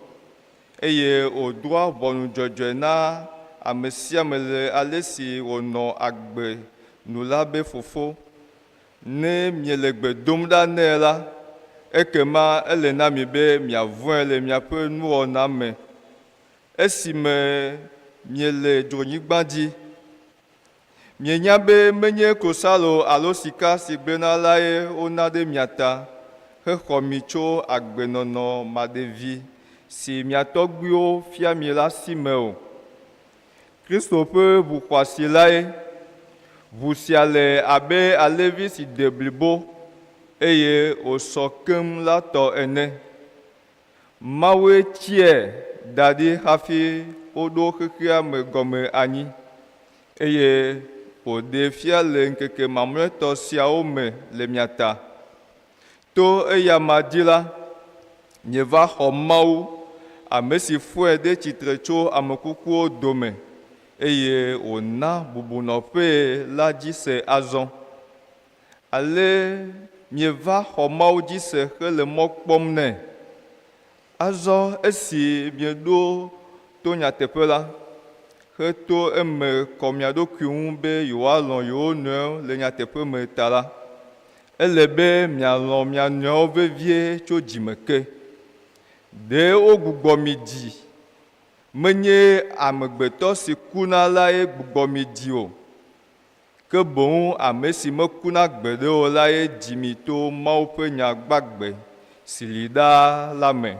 eye wòdrɔ̃a ʋɔnu dzɔdzɔe na ame sia ame le ale si wònɔ agbe nu la be Fofo, ne miele gbe dom ɖa nɛ la, ekema ele na mi be miavɔ̃e le miaƒe nuwɔna me esime miele dzronyigba dzi. Mienya be menye klosalo alo sika si gblẽna lae wona ɖe mia ta hexɔ mi tso agbenɔnɔ maɖevi si mia tɔgbuiwo fia mi la si me o. Kristo ƒe ʋu xɔasi lae. Ʋu sia le abe alẽvi si de blibo eye wòsɔ keŋ la tɔ ene. Mawue tiae da ɖi hafi woɖo xexea me gɔme anyi, eye wòɖee fia le ŋkeke mamlɛtɔ siawo me le mia ta. To eyama dzi la, mieva xɔ Mawu, ame si fɔe ɖe tsitre tso ame kukuwo dome eye wòna bubunɔƒee la dzi se azɔ. Ale mieva xɔ Mawu dzi se hele mɔ kpɔm nɛ. Azɔ esi mieɖo to nyateƒe la, heto eme kɔ mia ɖokui ŋu be yewoalɔ̃ yewo nɔewo le nyateƒe me ta la, ele be mialɔ̃ mia nɔewo vevie tso dzime ke. Ɖe wogbugbɔ mi dzi Menye amegbetɔ si kuna lae gbugbɔ mi dzi o, ke boŋ ame si mekuna gbeɖe o lae dzi mi to Mawu ƒe nya gbagbe si li ɖaa la me.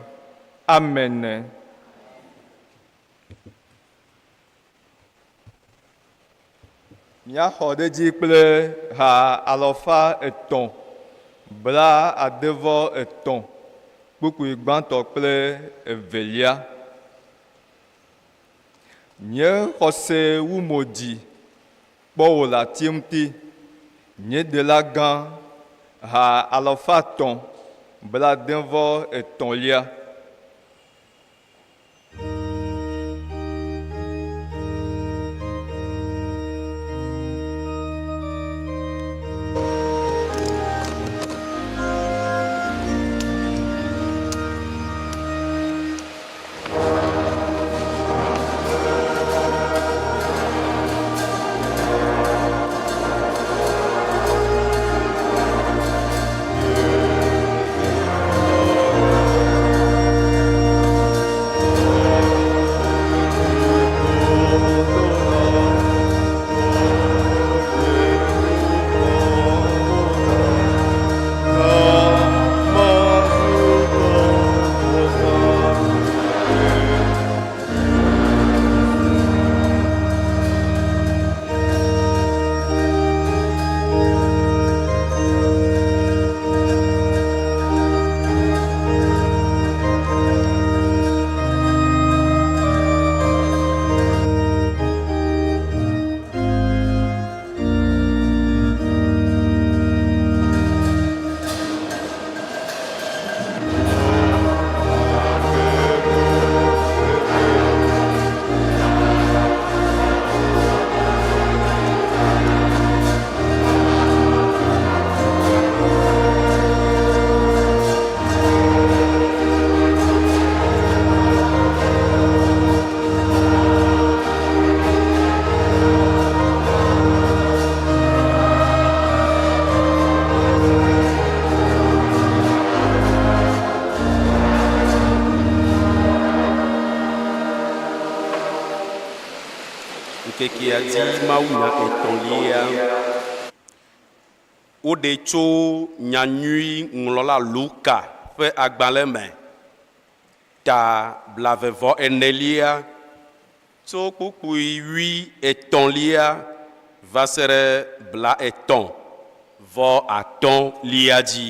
Amen. Míaxɔ ɖe edzi kple ha alafa etɔ̃ blaade-vɔ-etɔ̃, kpukpui gbãtɔ kple evelia. Nye xɔse wu mo dzi, kpɔ wò le ati ŋuti, nye Ɖela gã, ha alafa etɔ̃ blaade-vɔ-etɔ̃lia. Ŋkekea dzi mawunya etɔ̃lia. Woɖee tso Nyanyuiŋlɔla Luka ƒe agbalẽ me, ta blaeve-vɔ-enelia, tso kpukpui wui etɔ̃lia va se ɖe blaetɔ̃ vɔ atɔ̃lia dzi.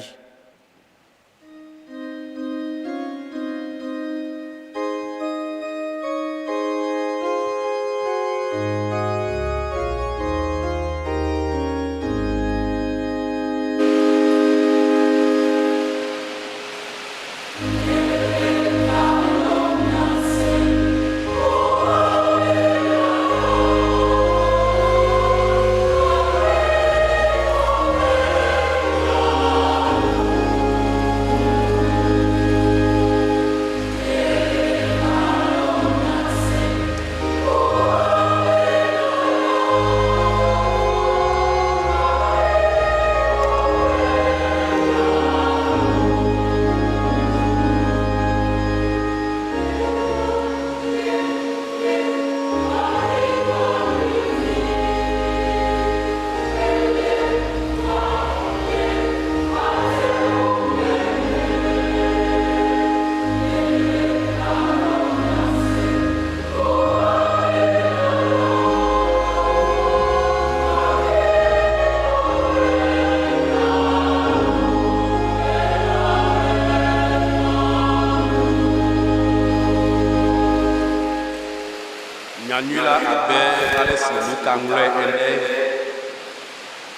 Nyanyui la abe ale si Luka ŋlɔe ene,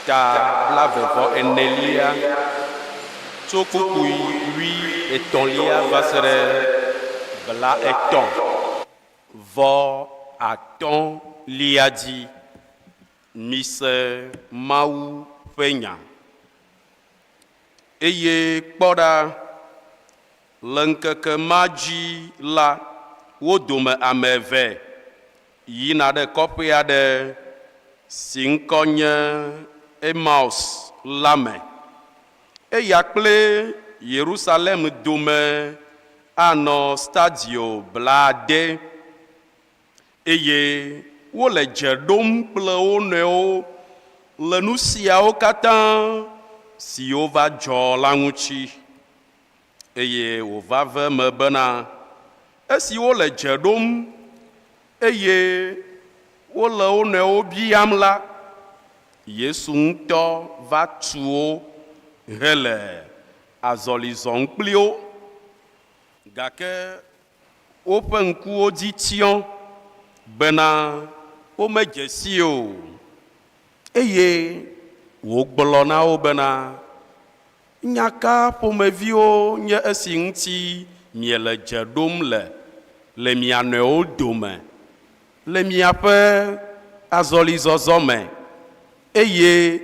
ta blaeve-vɔ-enelia, tso kpukpui wuietɔ̃lia va se ɖe. Blaetɔ̃ vɔ atɔ̃lia dzi. Mise Mawu ƒe nya. Eye kpɔ ɖa, le ŋkeke ma dzi la, wo dome ame eve yina ɖe kɔƒe aɖe si ŋkɔ nye Emaus la me. Eya kple Yerusalem dome anɔ stadio blaade, eye wole dze ɖom kple wo nɔewo le nu siawo katã siwo va dzɔ la ŋuti. Eye wòva ve eme bena, esi wole dze ɖom, eye wole wo nɔewo biam la, Yesu ŋutɔ va tu wo hele azɔli zɔm kpli wo. Gake woƒe ŋkuwo dzi tsyɔ bena womedze sii o. Eye wògblɔ na wo bena, Nya ka ƒomeviwo nye esi ŋuti miele dze ɖom le le mia nɔewo dome le miaƒe azɔlizɔzɔ me, eye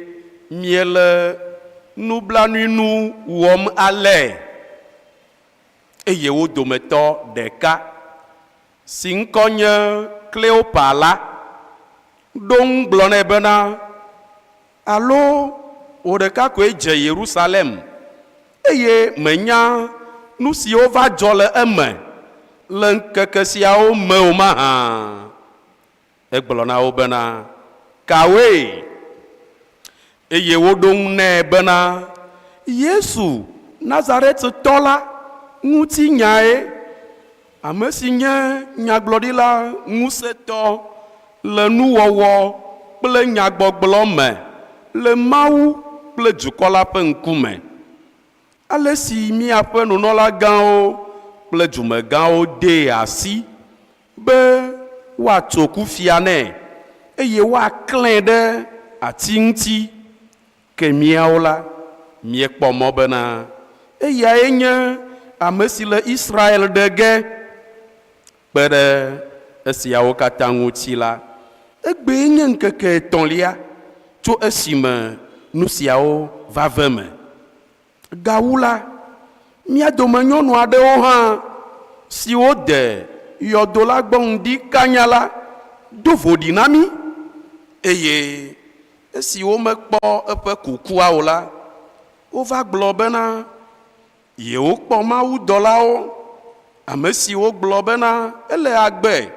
miele nublanuinu wɔm ale? Eye wo dometɔ ɖeka, si ŋkɔ nye Kleopa la, ɖo ŋu gblɔ nɛ bena, Alo wò ɖeka koe dze Yerusalem, eye mènya nu siwo va dzɔ le eme le ŋkeke siawo me o mahã? Egblɔ na wo bena, Kawoe? Eye woɖo ŋu nɛ bena, Yesu Nazaretetɔ la ŋuti nyae, ame si nye nyagblɔɖila ŋusẽtɔ le nuwɔwɔ kple nyagbɔgblɔ me le Mawu kple dukɔ la ƒe ŋkume. Ale si míaƒe nunɔlagãwo kple dumegãwo dee asi be woatso kufia nɛ eye woaklãe ɖe ati ŋuti. Ke míawo la, míekpɔ mɔ bena eyae nye ame si le Israel ɖe ge. Kpe ɖe esiawo katã ŋuti la, egbee nye ŋkeke etɔ̃lia tso esime nu siawo va ve me. Gawu la, mía dome nyɔnu aɖewo hã siwo de yɔdo la gbɔ ŋdi kanya la do voɖi na mí, eye esi womekpɔ eƒe kukua o la, wova gblɔ bena yewokpɔ mawudɔlawo, ame siwo gblɔ bena ele agbe.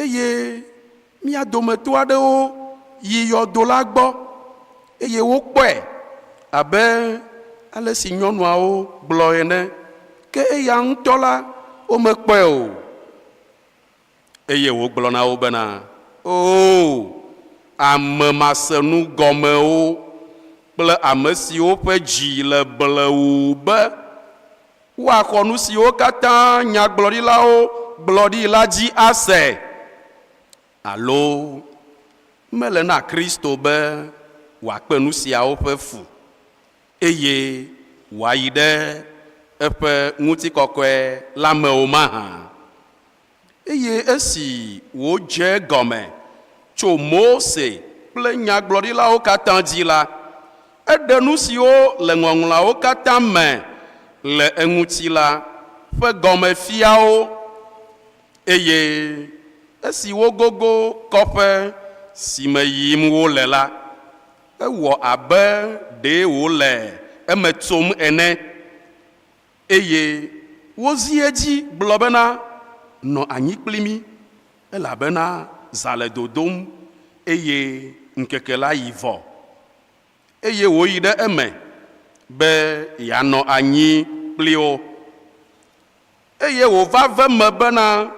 Eye mía dometɔ aɖewo yi yɔdo la gbɔ, eye wokpɔe abe ale si nyɔnuawo gblɔ ene, ke eya ŋutɔ la, womekpɔe o. Eye wògblɔ na wo bena, Oo, ame masenugɔmewo kple ame siwo ƒe dzi le blewuu be woaxɔ nu siwo katã nyagblɔɖilawo gblɔ ɖi la dzi ase. Alo mele na Kristo be wòakpe nu siawo ƒe fu, eye wòayi ɖe eƒe ŋutikɔkɔe la me o mahã? Eye esi wòdze egɔme tso Mose kple nyagblɔɖilawo katã dzi la, eɖe nu siwo le Ŋɔŋlɔawo katã me le eŋuti la ƒe gɔme fia wo. Eye esi wogogo kɔƒe si me yim wole la, ewɔ abe ɖee wòle eme tsom ene. Eye wozi edzi gblɔ bena, Nɔ anyi kpli mí, elabena zã le dodom, eye ŋkeke la yi vɔ. Eye wòyi ɖe eme be yeanɔ anyi kpli wo. Eye wòva ve eme bena,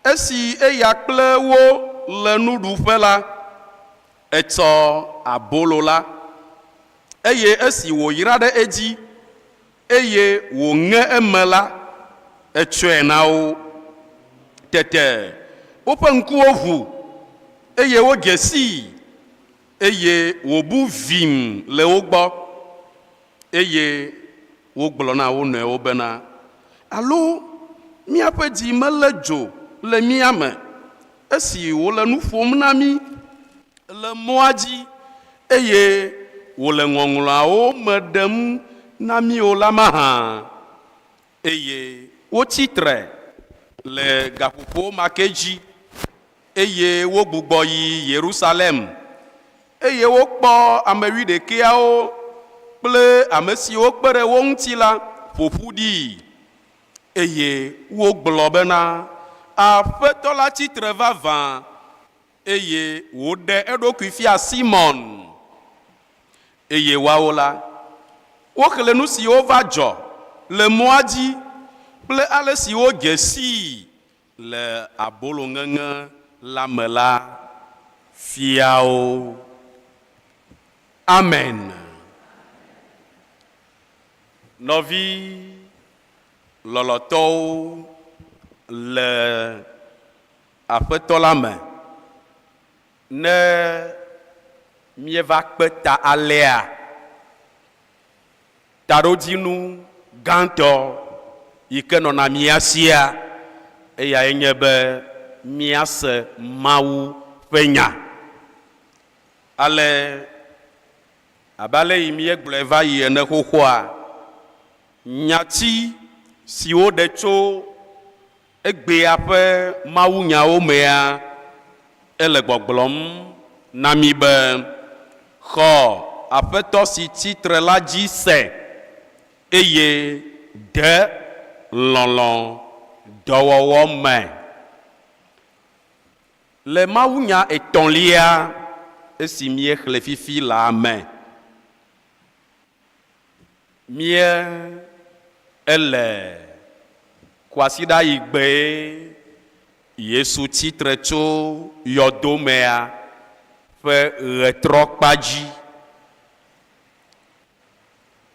esi eya kple wo le nuɖuƒe la, etsɔ abolo la, Eye esi wòyra ɖe edzi, eye wòŋe eme la, etsɔe na wo. Tete woƒe ŋkuwo ʋu, eye wodze sii, eye wòbu vim le wo gbɔ. Eye wogblɔ na wo nɔewo bena, Alo míaƒe dzi melé dzo le mía me esi wòle nu ƒom na mí le mɔa dzi eye wòle Ŋɔŋlɔawo me ɖem na mí o la mahã? Eye wotsi tre le gaƒoƒo ma ke dzi, eye wogbugbɔ yi Yerusalem. Eye wokpɔ ame wuiɖekɛawo kple ame siwo kpe ɖe wo ŋuti la ƒo ƒu ɖii, eye wogblɔ bena, Aƒetɔ la tsi tre vavã, eye wòɖe eɖokui fia Simon. Eye woawo la, woxlẽ nu siwo va dzɔ le mɔa dzi kple ale si wodze sii le aboloŋeŋe la me la fia wo. Amen. Nɔvi lɔlɔ̃tɔwo le Aƒetɔ la me, ne míeva kpe ta alea, taɖodzinu gãtɔ yi ke nɔna mía sia, eyae nye be míase Mawu ƒe nya. Ale abe ale yi míegblɔe va yi ene xoxoa, nyati si woɖe tso Egbea ƒe mawunyawo mea, ele gbɔgblɔm na mí be, Xɔ Aƒetɔ si tsi tre la dzi se, eye de lɔlɔ̃ dɔwɔwɔ me. Le mawunya etɔ̃lia esi míexlẽ fifi laa me, Mía ele kwasiɖa yi gbee Yesu tsitre tso yɔdo mea ƒe ɣetrɔ kpa dzi.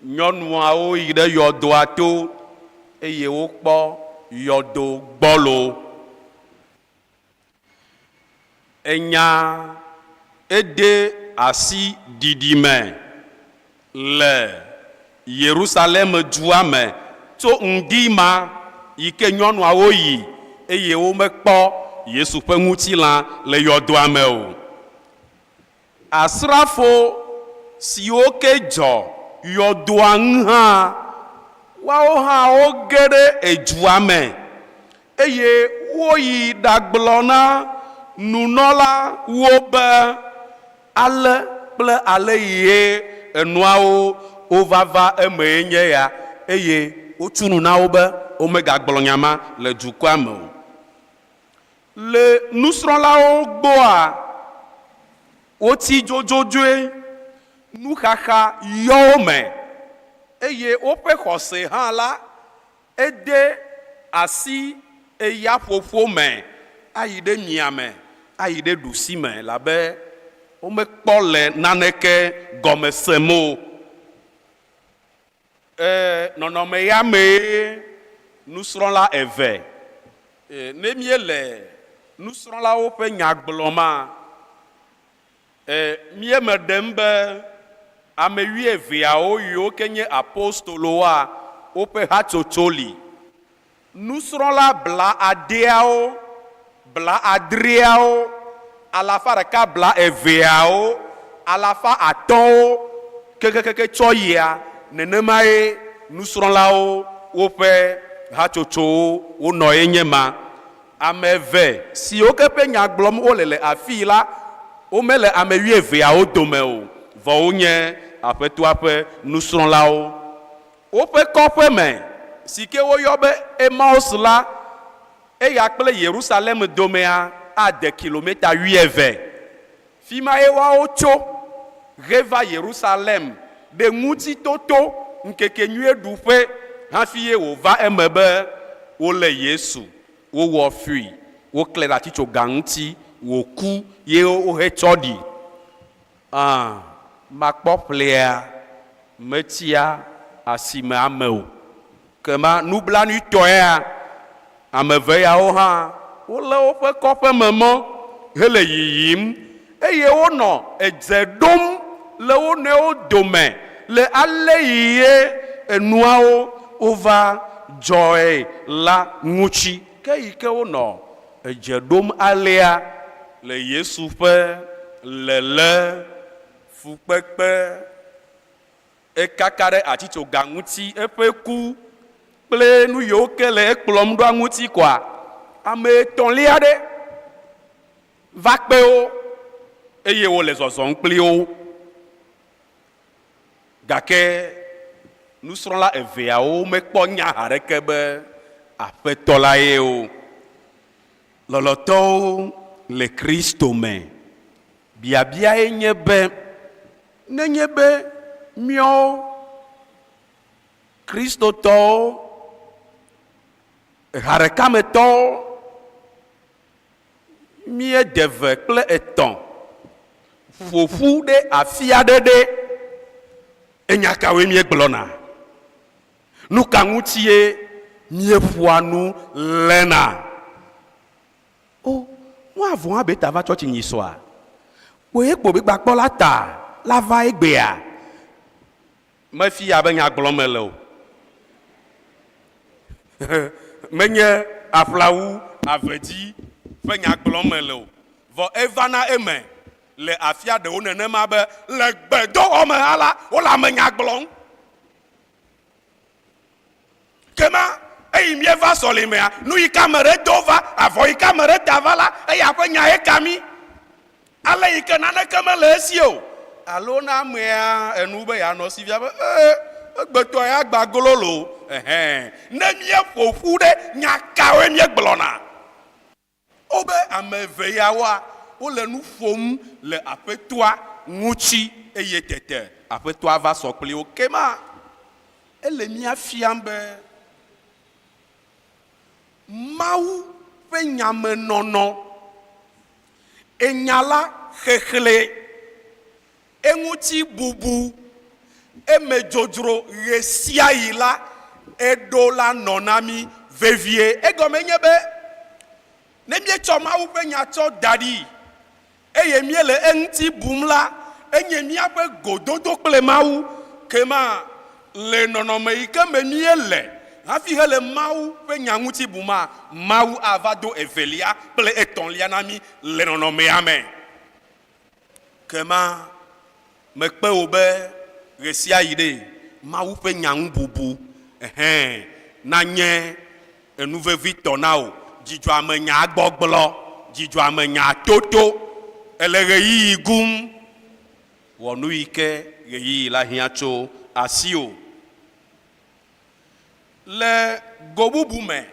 Nyɔnuawo yi ɖe yɔdoa to eye wokpɔ yɔdo gbɔlo. Enya ede asi ɖiɖi me le Yerusalem dua me tso ŋdi ma yi ke nyɔnuawo yi eye womekpɔ Yesu ƒe ŋutilã le yɔdoa me o. Asrafo siwo ke dzɔ yɔdoa ŋu hã, woawo hã woge ɖe edua me, eye woyi ɖagblɔ na nunɔlawo be, Ale kple ale ye enuawo wova va emee nye ya, eye wotu nu na wo be womegagblɔ nya ma le dukɔa me o. Le nusrɔ̃lawo gbɔa, wotsi dzodzodzoe, nuxaxa yɔ wo me, eye woƒe xɔse hã la, ede asi eyaƒoƒo me ayi ɖe mia me, ayi ɖe ɖusi me, elabe womekpɔ le naneke gɔme sem o. E, nɔnɔme ya mee nusrɔ̃la eve. E, ne míele nusrɔ̃lawo ƒe nya gblɔma, e, míeme ɖem be ame wuieveawo yiwo ke nye apostolowoa, woƒe hatsotso li. Nusrɔ̃la bla adeawo, bla adreawo, alafa ɖeka bla eveawo, alafa atɔ̃wo kekekeke tsɔ yia, nenemae nusrɔ̃lawo woƒe hatsotsowo wonɔe nye ma. Ame eve siwo ke ƒe nya gblɔm wole le afii la, womele ame wuieveawo dome o, vɔ wonye Aƒetɔa ƒe nusrɔ̃lawo. Woƒe kɔƒe me, si ke woyɔ be Emaus la, eya kple Yerusalem domea ade kilometa wuieve. Fi mae woawo tso heva Yerusalem ɖe Ŋutitoto ŋkekenyuie ɖuƒe hafi ye wòva eme be wolé Yesu, wowɔ fui, woklãe ɖe atitsoga ŋuti, wòku ye wohetsɔ ɖi. Ã, makpɔ ƒlea metsia asime ame o. Kema nublanuitɔea, ame eve yawo hã wolé woƒe kɔƒeme mɔ hele yiyim eye wonɔ edze ɖom le wo nɔewo dome le aleyi ye enuawo wova dzɔe la ŋuti. Ke yi ke wonɔ edze ɖom alea le Yesu ƒe lelé, fukpekpe, ekaka ɖe atitsoga ŋuti, eƒe ku kple nu yiwo ke le ekplɔm ɖoa ŋuti koa, ame etɔ̃lia ɖe va kpe wo eye wole zɔzɔm kpli wo. Gake nusrɔ̃la eveawo mekpɔ nya haɖeke be Aƒetɔ la ye o. Lɔlɔ̃tɔwo le Kristo me, biabiae nye be, nenye be míawo Kristotɔwo, ha ɖeka me tɔwo, míede eve kple etɔ̃ ƒo ƒu ɖe afi aɖe ɖe, enya kawoe míegblɔna? Nu ka ŋutie míeƒoa nu lena? O, ŋua vɔ̃a be ta va tsɔtsi nyi sɔa? Kpoe kpo be gbakpɔ la ta la va egbea? Mefia be nya gblɔm mele o. Menye aƒlawu avedzi ƒe nya gblɔm mele o. Vɔ evana eme le afia ɖewo nenema be le gbedoxɔ me hã la, wole amenya gblɔm. Kema eyi míeva sɔlimea, nu yi ke ame ɖe do va, avɔ yi ke ame ɖe da va la, eya ƒe nya ye ka mí. Ale yi ke naneke mele esi o. Alo na amea enu be yeanɔ si fia be, ee, egbetɔa ya gba golo loo. Ɛhɛn. Ne míeƒo ƒu ɖe, nya kawoe míegblɔna? Wobe ame eve yawoa, wole nu ƒom le Aƒetɔa ŋuti eye tete Aƒetɔa va sɔ kpli wo. Kema ele mía fiam be Mawu ƒe nyamenɔnɔ, enya la xexlẽ, eŋuti bubu, eme dzodzro ɣesiaɣi la, eɖo la nɔ na mí vevie. Egɔme nye be, ne míetsɔ Mawu ƒe Nya tsɔ da ɖi eye míele eŋuti bum la, enye míaƒe gododo kple Mawu. Kema le nɔnɔme yi ke me míele hafi hele Mawu ƒe Nya ŋuti buma, Mawu ava do evelia kple etɔ̃lia na mí le nɔnɔmea me. Kema mekpe wò be ɣesiaɣi ɖe Mawu ƒe nya ŋu bubu, ɛhɛ̃, nanye enu vevitɔ na wò. Dzidzɔamenya gbɔgblɔ, dzidzɔamenya toto, èle ɣeyiɣi gum. Wɔ nu yi ke ɣeyiɣi la hiã tso asiwò. Le go bubu me,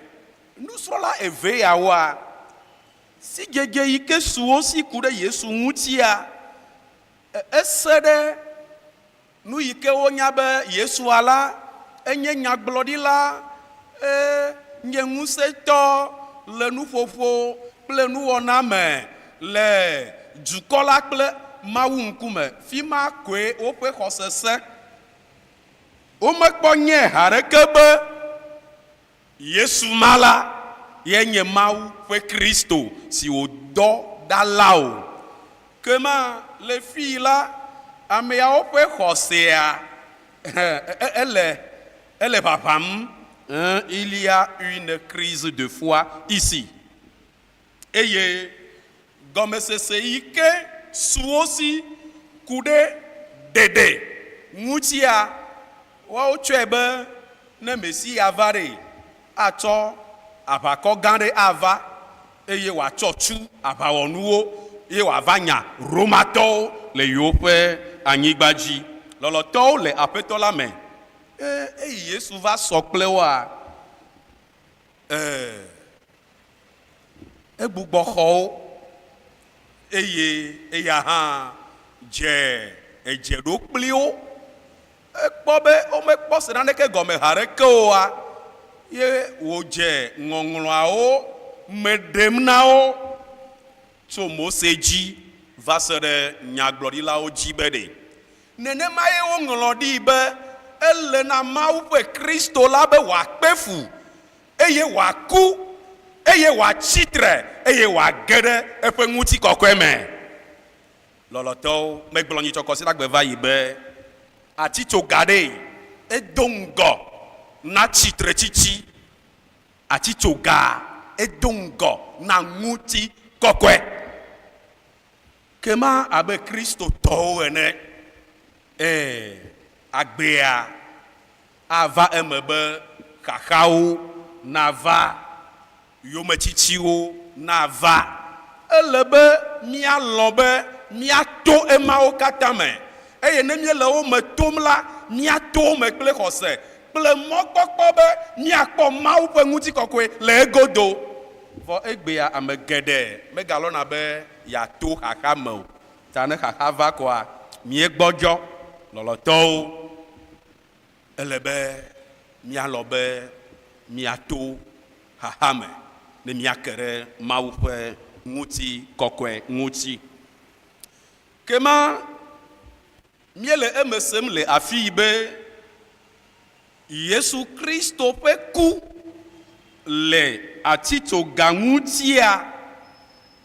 nusrɔ̃la evee yawoa, sidzedze yi ke su wo si ku ɖe Yesu ŋutia, ese ɖe nu yi ke wonya be Yesua la, enye nyagblɔɖila, enye ŋusẽtɔ le nuƒoƒo kple nuwɔna me le dukɔ la kple Mawu ŋkume. Fi ma koe woƒe xɔse sẽ. Womekpɔ nyɛ haɖeke be Yesu ma la ye nye Mawu ƒe Kristo si wòdɔ ɖa la o. Ke ma le fii la, ameawo ƒe xɔsea ele ele ʋaʋãm. Il y a une crise de foi ici. Eye gɔmesese yi ke su wo si ku ɖe ɖeɖe ŋutia, woawo tsɔe be ne Mesia va ɖe, atsɔ aʋakɔ gã ɖe ava eye wòatsɔ tu aʋawɔnuwo eye wòava nya Romatɔwo le yewoƒe anyigba dzi. Lɔlɔ̃tɔwo le Aƒetɔ la me. Eyi Yesu va sɔ kple woa, ee, Egbugbɔ xɔ wo, eye eya hã dze edze ɖo kpli wo. Ekpɔ be womekpɔ se naneke gɔme haɖeke oa, ye wòdze Ŋɔŋlɔawo me ɖem na wo tso Mose dzi va se ɖe nyagblɔɖilawo dzi be ɖe nenemae woŋlɔ ɖii be ele na Mawu ƒe Kristo la be wòakpe fu eye wòaku, eye wòatsi tre, eye wòage ɖe eƒe ŋutikɔkɔe me. Lɔlɔ̃tɔwo, megblɔ nyitsɔ kɔsiɖagbe va yi be, atitsoga ɖee edo ŋgɔ. na tsitretsitsi. Atitsoga edo ŋgɔ na ŋutikɔkɔe. Kema abe Kristotɔwo ene, ee, agbea ava eme be xaxawo nava, yometsitsiwo nava. Ele be míalɔ̃ be míato emawo katã me, eye ne míele wo me tom la, míato wo me kple xɔse kple mɔkpɔkpɔ be míakpɔ Mawu ƒe ŋutikɔkɔe le egodo. Vɔ egbea ame geɖe megalɔ̃na be yeato xaxa me o. Ta ne xaxa va koa, míegbɔdzɔ. Lɔlɔ̃tɔwo, ele be míalɔ̃ be míato xaxa me ne míake ɖe Mawu ƒe ŋutikɔkɔe ŋuti. Ke ma míele eme sem le afii be Yesu Kristo ƒe ku le atitsoga ŋutia,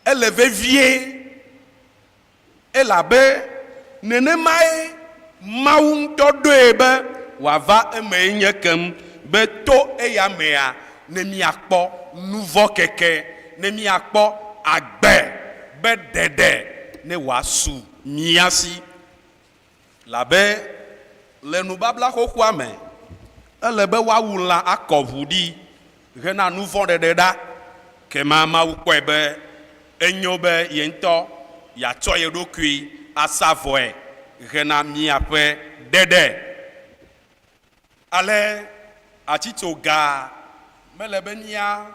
ele vevie, elabe nenemae Mawu ŋutɔ ɖoe be wòava emee nye keŋ be to eya mea, ne míakpɔ nuvɔ̃keke, ne míakpɔ agbe be ɖeɖe ne wòasu mía si. Labe le nubabla xoxoa me, ele be woawu lã akɔ ʋu ɖi hena nuvɔ̃ ɖeɖe ɖa. Kema Mawu kpɔe be enyo be ye ŋutɔ yeatsɔ ye ɖokui asa vɔe hena míaƒe ɖeɖe. Ale atitsoga mele be mía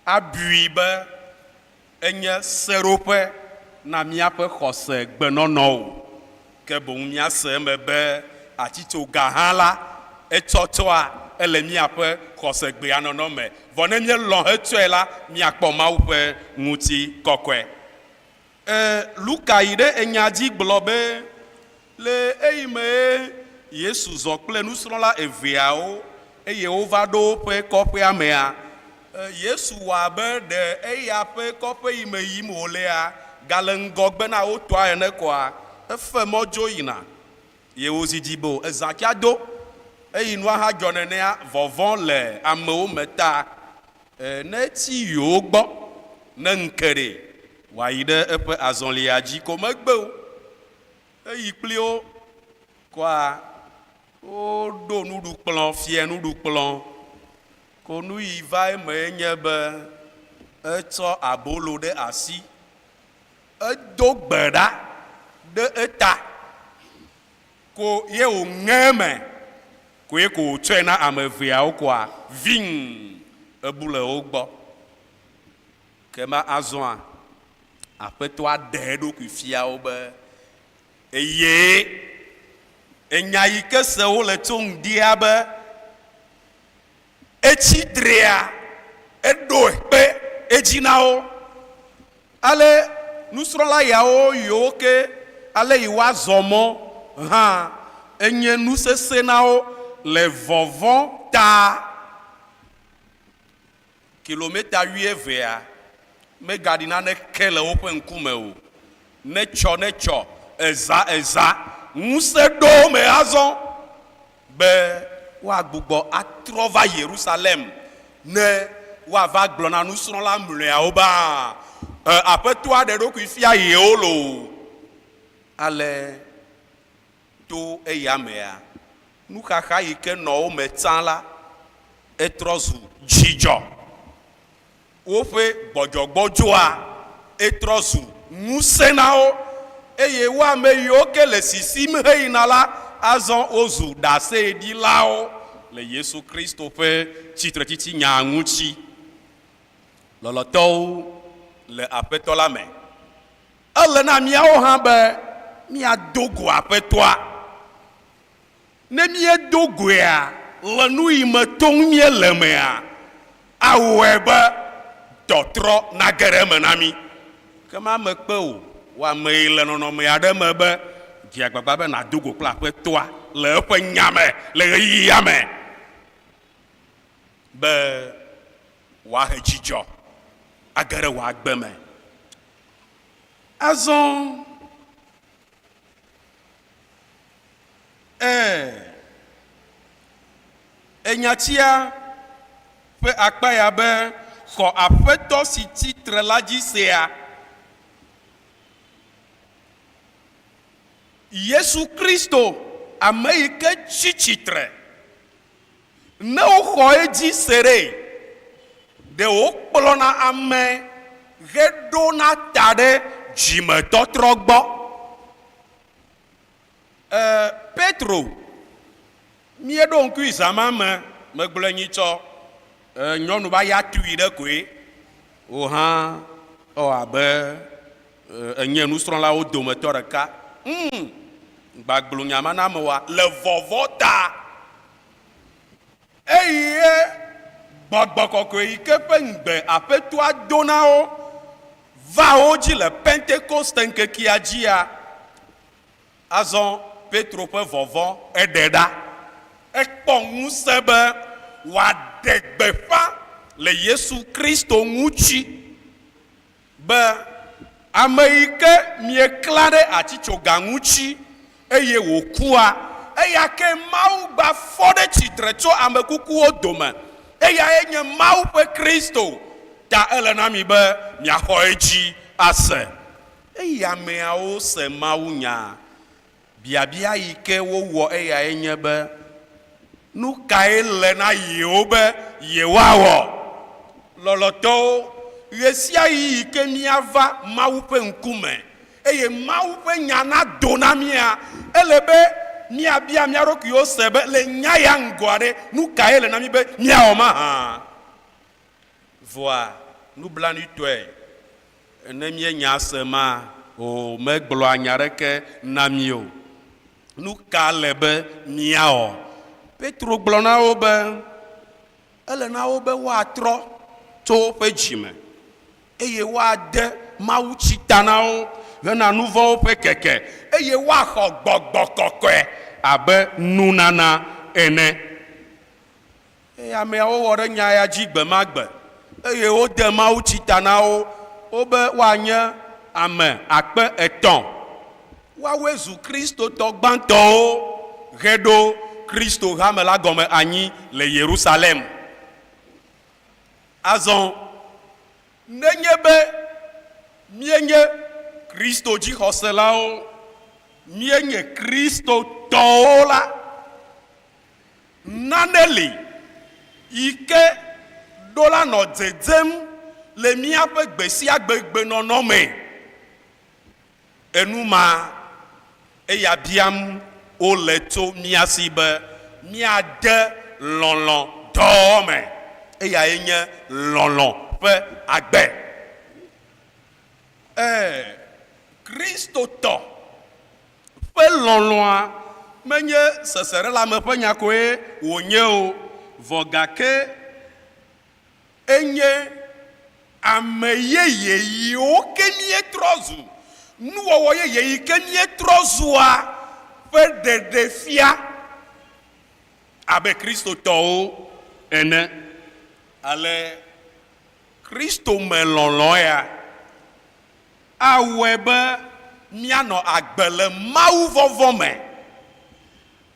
abui be enye seɖoƒe na míaƒe xɔse gbenɔnɔ o, ke boŋ míase eme be atitsoga hã la, etsɔtsɔa ele míaƒe xɔsegbea nɔnɔ me. Vɔ ne míelɔ̃ hetsɔe la, míakpɔ Mawu ƒe ŋutikɔkɔe. E Luka yi ɖe enya dzi gblɔ be, Le eyime Yesu zɔ kple nusrɔ̃la eveawo eye wova ɖo woƒe kɔƒea mea, Yesu wɔ abe ɖe eya ƒe kɔƒe yi me yim wòlea gale ŋgɔgbe na wo tɔa ene koa, efe mɔ dzo yina. Ye wòzi dzi be o, ezã tsia do. Eyi nua hã dzɔ nenea, vɔvɔ̃ le amewo me ta. Ne etsi yewo gbɔ ne ŋke ɖe, wòayi ɖe eƒe azɔlia dzi ko megbe o. Eyi kpli wo kɔa, woɖo nuɖukplɔ̃, fiẽ nuɖukplɔ̃. Ko nuyi va eme enye be etsɔ abolo ɖe asi, edo gbe ɖa ɖe eta ko ye wòŋe eme koe ko wòtsɔe na ame eveawo koa, viŋ ebu le wo gbɔ. Ke ma azɔa, Aƒetɔa ɖe eɖokui fia wo be, Eye enya yi ke se wole tso ŋdia be etsi trea, eɖo kpe edzi na wo. Ale nusrɔ̃la yawo yiwo ke ale yi woazɔ mɔ hã enye nu sesẽ na wo le vɔvɔ̃ ta. Kilometa wuievea megaɖi naneke le woƒe ŋkume o. Netsɔ netsɔ, eza eza, ŋusẽ ɖo wo me azɔ be woagbugbɔ atrɔ va Yerusalem ne woava gblɔ na nusrɔ̃la mlɔeawo be, Aƒetɔa ɖe eɖokui fia yewo loo. Ale To eya mea, nuxaxa yi ke nɔ wo me tsã la, etrɔ zu dzidzɔ. Woƒe gbɔdzɔgbɔdzɔa, etrɔ zu ŋusẽ na wo, eye wo ame yiwo ke le sisim heyina la, azɔ wozu ɖaseɖilawo le Yesu Kristo ƒe tsitretsitsi nya ŋuti. Lɔlɔ̃tɔwo le Aƒetɔ la me. Ele na míawo hã be míado go Aƒetɔa. Ne míedo goea, le nu yi me tom míele mea, awɔe be tɔtrɔ nage ɖe eme na mí. Ke ma mekpe o, wò ame yi le nɔnɔme aɖe me be dze agbagba be nàdo go kple Aƒetɔa le eƒe nya me le ɣeyiɣia me be wòahe dzidzɔ age ɖe wò agbe me. Azɔ, ẽ, Enyatia ƒe akpa ya be xɔ Aƒetɔ si tsi tre la dzi sea? Yesu Kristo, ame yi ke tsi tsitre. Ne woxɔ edzi se ɖe, ɖe wòkplɔna ame heɖona ta ɖe dzimetɔtrɔ gbɔ. E, Petro, míeɖo ŋkui zã ma me, megblɔe nyitsɔ, e, nyɔnu va ya tui ɖe koe. Wò hã ewɔ abe ènye nusrɔ̃lawo dometɔ ɖeka. Ŋ, gbagblɔ nya ma na amewoa le vɔvɔ̃ ta. Eye gbɔgbɔ kɔkɔe yi ke ƒe ŋugbe Aƒetɔa do na wo va wo dzi le Pentekoste ŋkekea dzia, azɔ Petro ƒe vɔvɔ̃ eɖe ɖa. Ekpɔ ŋusẽ be wòaɖe gbeƒã le Yesu Kristo ŋuti be, Ame yi ke mieklã ɖe atitsoga ŋuti eye wòkua, eya ke Mawu gbafɔ ɖe tsitre tso ame kukuwo dome. Eyae nye Mawu ƒe Kristo, ta ele na mi be miaxɔ edzi ase. Eyi ameawo se mawunya, biabia yi ke wowɔ eyae nye be, Nu kae le na yewo be yewoawɔ? Lɔlɔ̃tɔwo, ɣesiaɣi yi ke míava Mawu ƒe ŋkume eye Mawu ƒe nya nado na mía, ele be míabia mía ɖokuiwo se be, Le nya ya ŋgɔa ɖe, nu kae le na mí be míawɔ mahã? Vɔa nublanuitɔe, ne míenya se ma o, megblɔa nya aɖeke na mí o. Nu ka le be míawɔ? Petro gblɔ na wo be, ele na wo be woatrɔ tso woƒe dzi me eye woade mawutsi ta na wo hena nu vɔ̃wo ƒe keke eye woaxɔ gbɔgbɔ kɔkɔe abe nunana ene. Eye ameawo wɔ ɖe nya ya dzi gbe ma gbe, eye wode mawutsi ta na wo wobe woanye ame 300. Woawoe zu Kristotɔ gbãtɔwo heɖo Kristo hame la gɔme anyi le Yerusalem. Azɔ, nenye be míenye Kristo dzixɔselawo, míenye Kristotɔwo la, Nane li yi ke ɖo la nɔ dzedzem le míaƒe gbesiagbegbenɔnɔ me. Enu ma eya biam wole tso mía si be míade lɔlɔ̃ dɔ me. Eyae nye lɔlɔ̃ ƒe agbe. Ẽ, Kristotɔ ƒe lɔlɔ̃a menye seselelãme ƒe nya koe wònye o, vɔ gake enye ame yeye yiwo ke míetrɔ zu, nuwɔwɔ yeye yi ke míetrɔ zua ƒe ɖeɖefia abe Kristotɔwo ene. Ale Kristo me lɔlɔ̃ ya awɔe be míanɔ agbe le mawuvɔvɔ̃ me.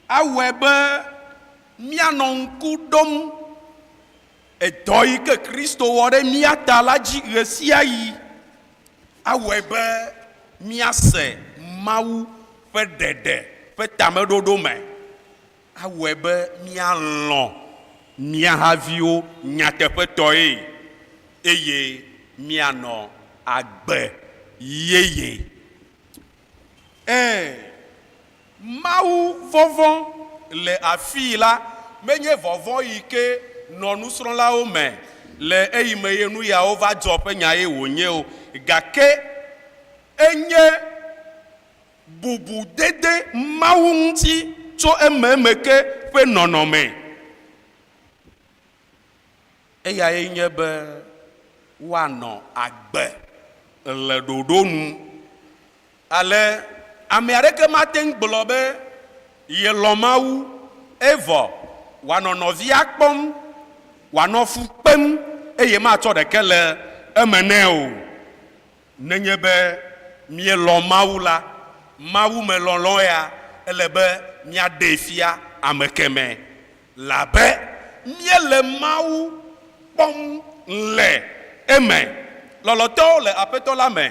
Awɔe be míanɔ ŋku ɖom edɔ yi ke Kristo wɔ ɖe mía ta la dzi ɣesiaɣi. Awɔe be míase Mawu ƒe ɖeɖe ƒe tameɖoɖo me. Awɔe be míalɔ̃ mía haviwo nyateƒetɔe eye míanɔ agbe yeye. Ẽ, Mawu vɔvɔ̃ le afii la menye vɔvɔ̃ yi ke nɔ nusrɔ̃lawo me le eyime ye nu yawo va dzɔ ƒe nyae wònye o, gake enye Bubudede Mawu ŋuti tso ememe ke ƒe nɔnɔme. Eyae nye be woanɔ agbe le ɖoɖo nu. Ale ame aɖeke mate ŋu gblɔ be yelɔ̃ Mawu evɔ wòanɔ nɔvia kpɔm, wòanɔ fu kpem eye matsɔ ɖeke le eme nɛ o. Nenye be míelɔ̃ Mawu la, mawumelɔlɔ̃ ya ele be míaɖee fia ame kemɛ, labe. míele Mawu kpɔm le eme. Lɔlɔ̃tɔwo le Aƒetɔ la me,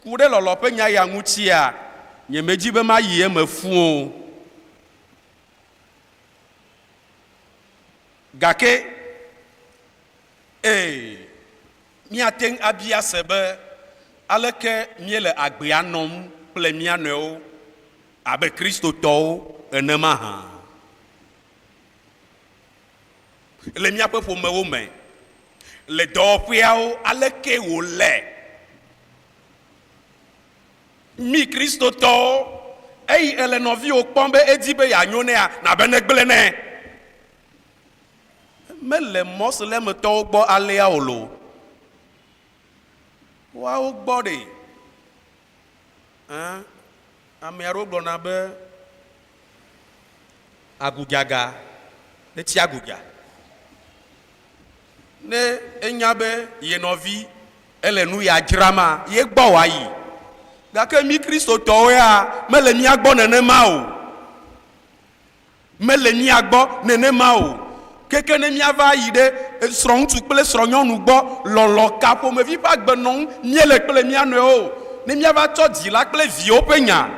ku ɖe lɔlɔ̃ ƒe nya ya ŋutia, nyemedi be mayi eme fũ o. Gake, ee, míate ŋu abia se be, Aleke míele agbea nɔm kple mía nɔewo abe Kristotɔwo ene mahã? Le míaƒe ƒomewo me, le dɔwɔƒeawo, aleke wòle? Mí Kristotɔwo, eyi èle nɔviwò kpɔm be edi be yeanyo nɛa, nàbe negblẽ nɛ. Mele Mɔslemetɔwo gbɔ alea o loo. Woawo gbɔ ɖe? Ẽ, ame aɖewo gblɔna be agudzaga netsi agudza. Ne enya be ye nɔvi ele nu ya dzrama, ye gbɔ wòayi. Gake mí Kristotɔwo ya mele mía gbɔ nenema o. Mele mía gbɔ nenema o. Keke ne míava yi ɖe srɔ̃ŋutsu kple srɔ̃nyɔnu gbɔ, lɔlɔ̃ ka ƒomevi ƒe agbe nɔm míele kple mía nɔewo o. Ne míava tsɔ dzila kple viwo ƒe nya,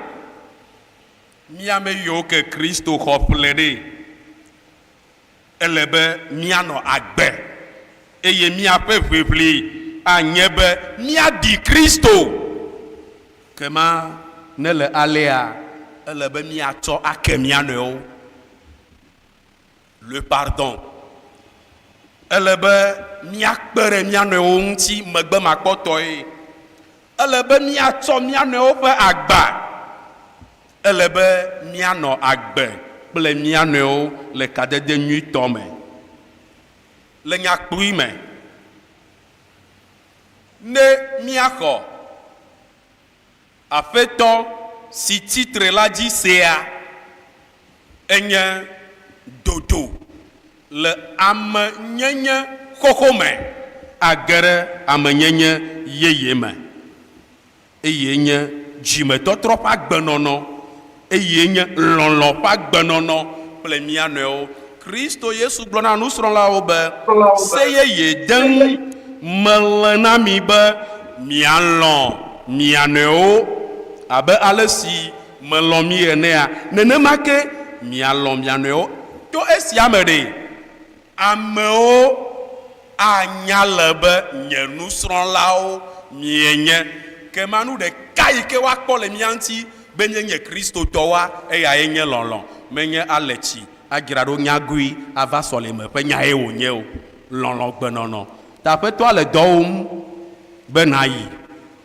mí ame yiwo ke Kristo xɔ ƒle ɖe, ele be míanɔ agbe eye míaƒe ʋiʋli anye be míaɖi Kristo. Kema ne le alea, ele be míatsɔ ake mía nɔewo. Le pardon. Ele be míakpe ɖe mía nɔewo ŋuti megbemakpɔtɔe. Ele be míatsɔ mía nɔewo ƒe agba. Ele be míanɔ agbe kple mía nɔewo le kadede nyuitɔ me. Le nya kpui me, ne míaxɔ Aƒetɔ si tsi tre la dzi sea, enye dodo le amenyenye xoxo me age ɖe amenyenye yeye me, eye nye dzimetɔtrɔ ƒe agbenɔnɔ, eye nye lɔlɔ̃ ƒe agbenɔnɔ kple mía nɔewo. Kristo Yesu gblɔ na nusrɔ̃lawo be, Se yeye dem mele na mi be mialɔ̃ mia nɔewo abe ale si melɔ̃ mi enea, nenema ke mialɔ̃ mia nɔewo. To esia me ɖe, amewo anya le be nye nusrɔ̃lawo mienye. Ke ma nu ɖeka yi ke woakpɔ le mía ŋuti be míenye Kristotɔwoa, eyae nye lɔlɔ̃. Menye ale tsi adzra ɖo nyagui ava sɔleme ƒe nyae wònye o. Lɔlɔ̃gbenɔnɔ. Ta Aƒetɔa le dɔ wɔm be nàyi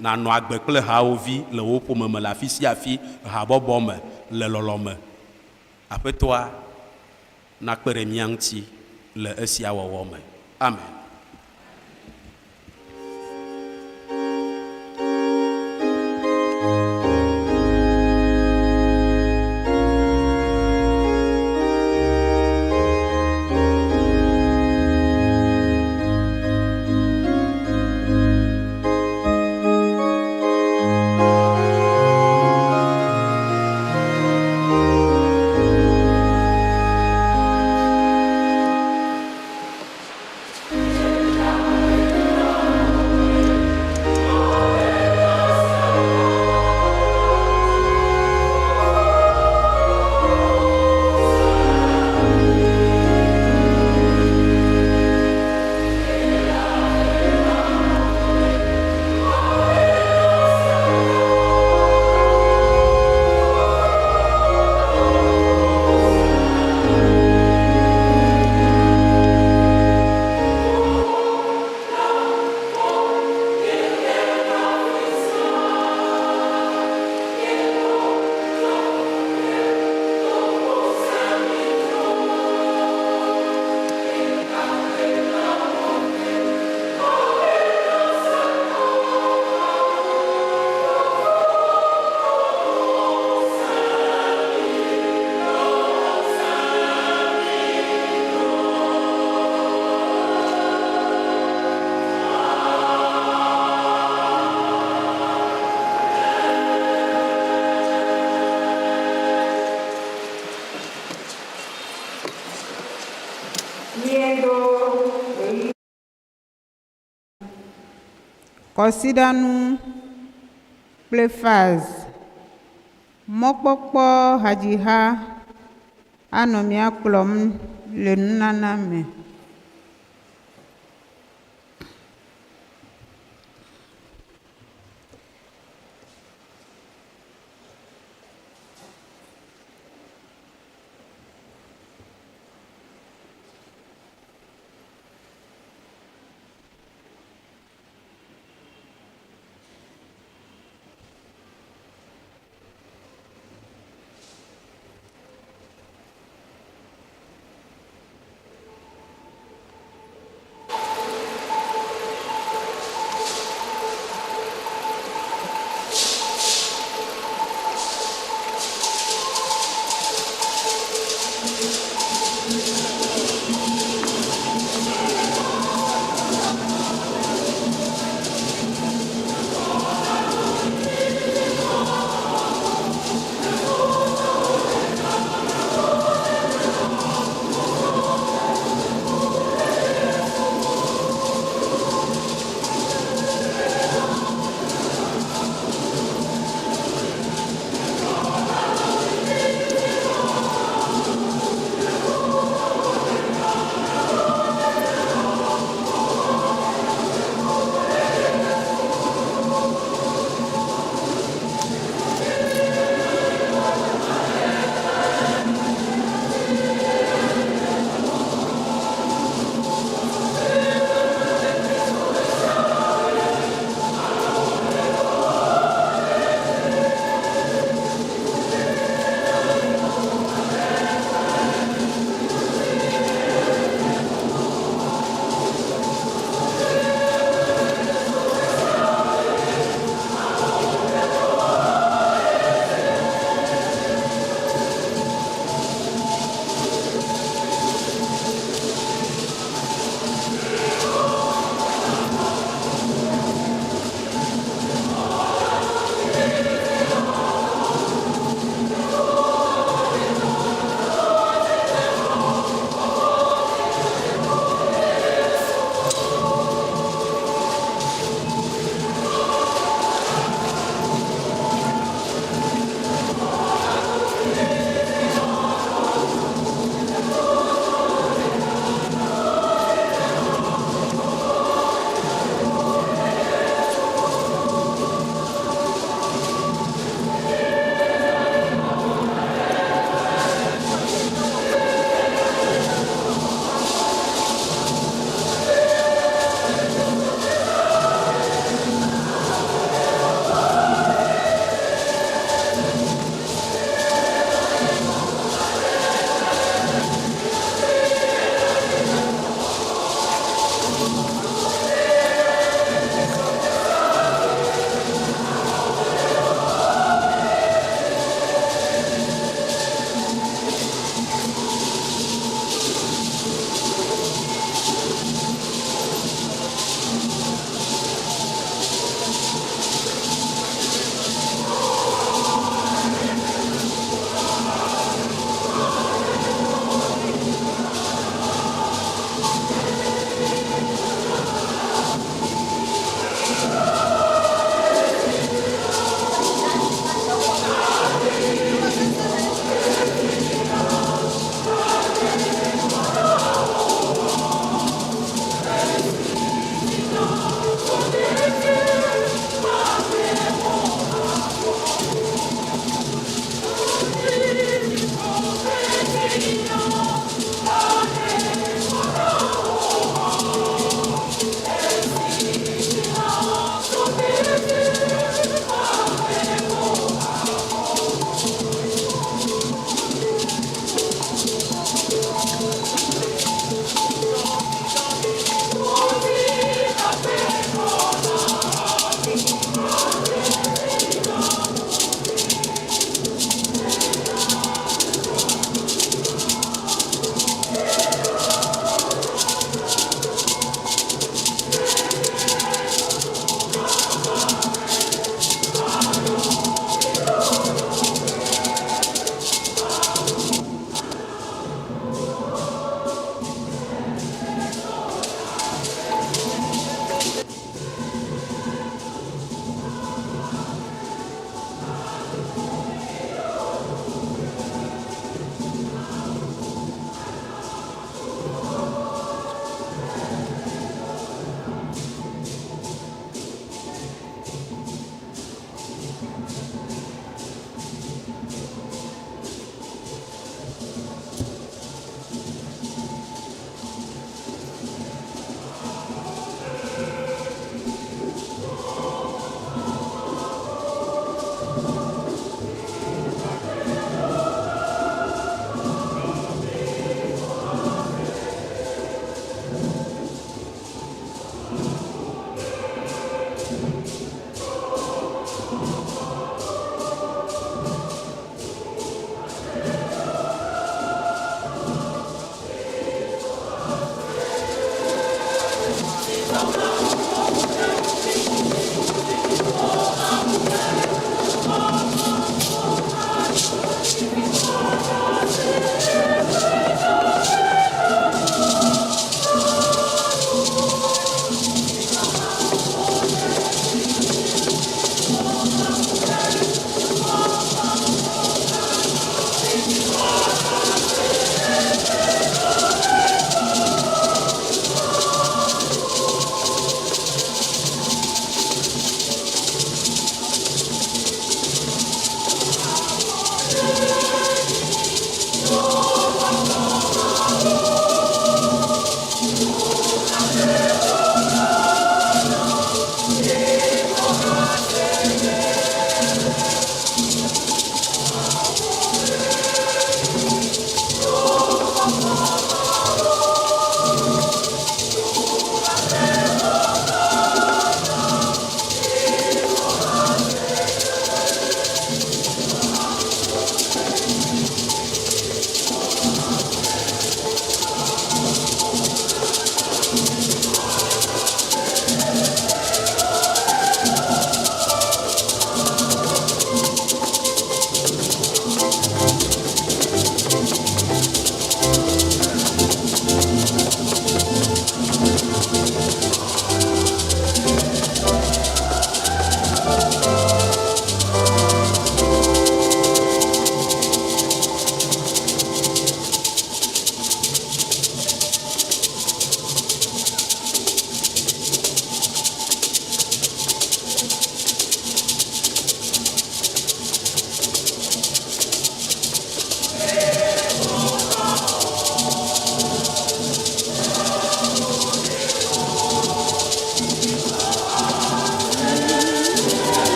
nànɔ agbe kple hawòvi le wò ƒome me le afi sia afi, habɔbɔ me, le lɔlɔ̃ me. Aƒetɔa nakpe ɖe mía ŋuti le esia wɔwɔ me. Amen. Kɔsiɖanu kple Faz. Mɔkpɔkpɔ hadziha anɔ mía kplɔm le nunana me.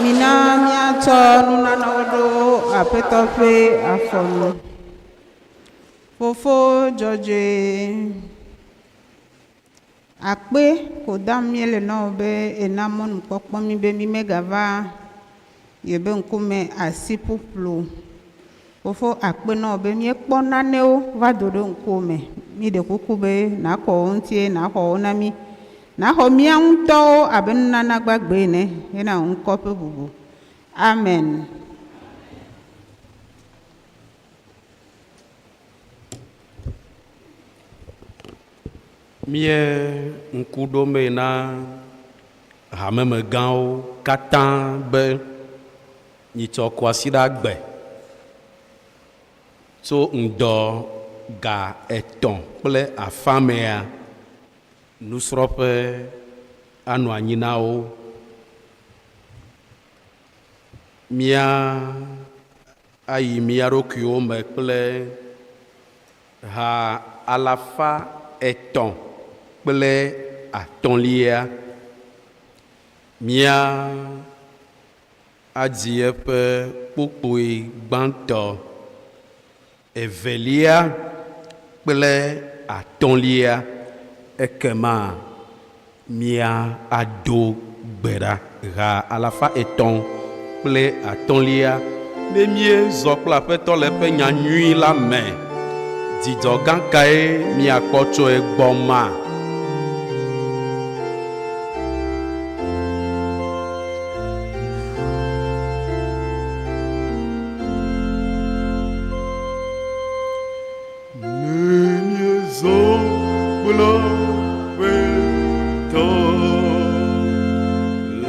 Mina míatsɔ nunanawo ɖo Aƒetɔ ƒe afɔ nu. Fofo dzɔdzɔe, akpe ko dam míele na wò be èna mɔnukpɔkpɔ mí be mímegava yeƒe ŋkume asi ƒuƒlu o. Fofo akpe na wò be míekpɔ nanewo va do ɖe ŋkuwò me. Míɖe kuku be nàkɔ wo ŋuti eye nàxɔ wo na mí. Nàxɔ mía ŋutɔwo abe nunana gbagbe ene hena wò ŋkɔ ƒe bubu. Amen. Mía ŋku ɖomee na hamemegãwo katã be nyitsɔ kwasiɖa gbe tso ŋdɔ ga etɔ̃ kple afã mea, nusrɔ̃ƒe anɔ anyi na wo. Mía ayi mía ɖokuiwo me kple ha 303lia. Mía adzi eƒe kpukpui gbãtɔ, evelia kple atɔ̃lia, ekema mía ado gbe ɖa. Ha 303lia, Ne míezɔ kple Aƒetɔ le eƒe nya nyui la me, dzidzɔ gã kae míakpɔ tso egbɔ ma? Ne míezɔ kple Aƒetɔ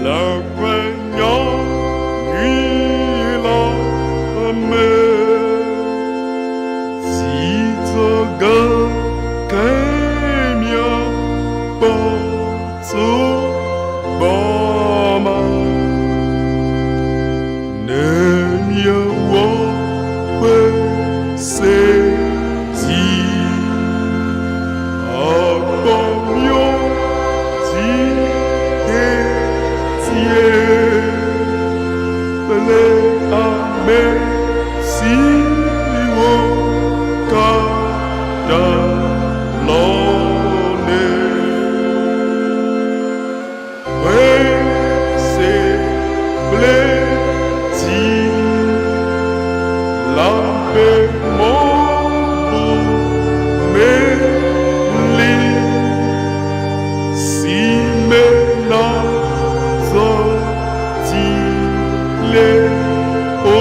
le eƒe nya nyui la me, dzidzɔ gã kae míakpɔ tso gbɔ ma? Ne míewɔ ƒe se dzi, akpɔ míwo dzi dedie kple ame siwo katã lɔ̃nɛ. Ƒe se kple dzi la ƒe mɔ bu meli si me nazɔ dzi le o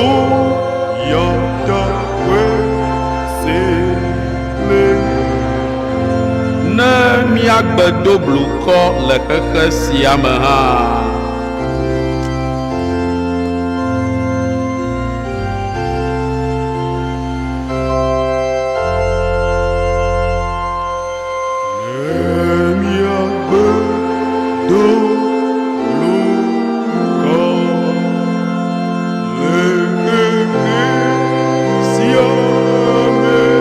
ya ta ƒe se kple. Ne míagbe do blukɔ le xexe sia me hã. Ne míagbe do blukɔ le xexe sia me hã.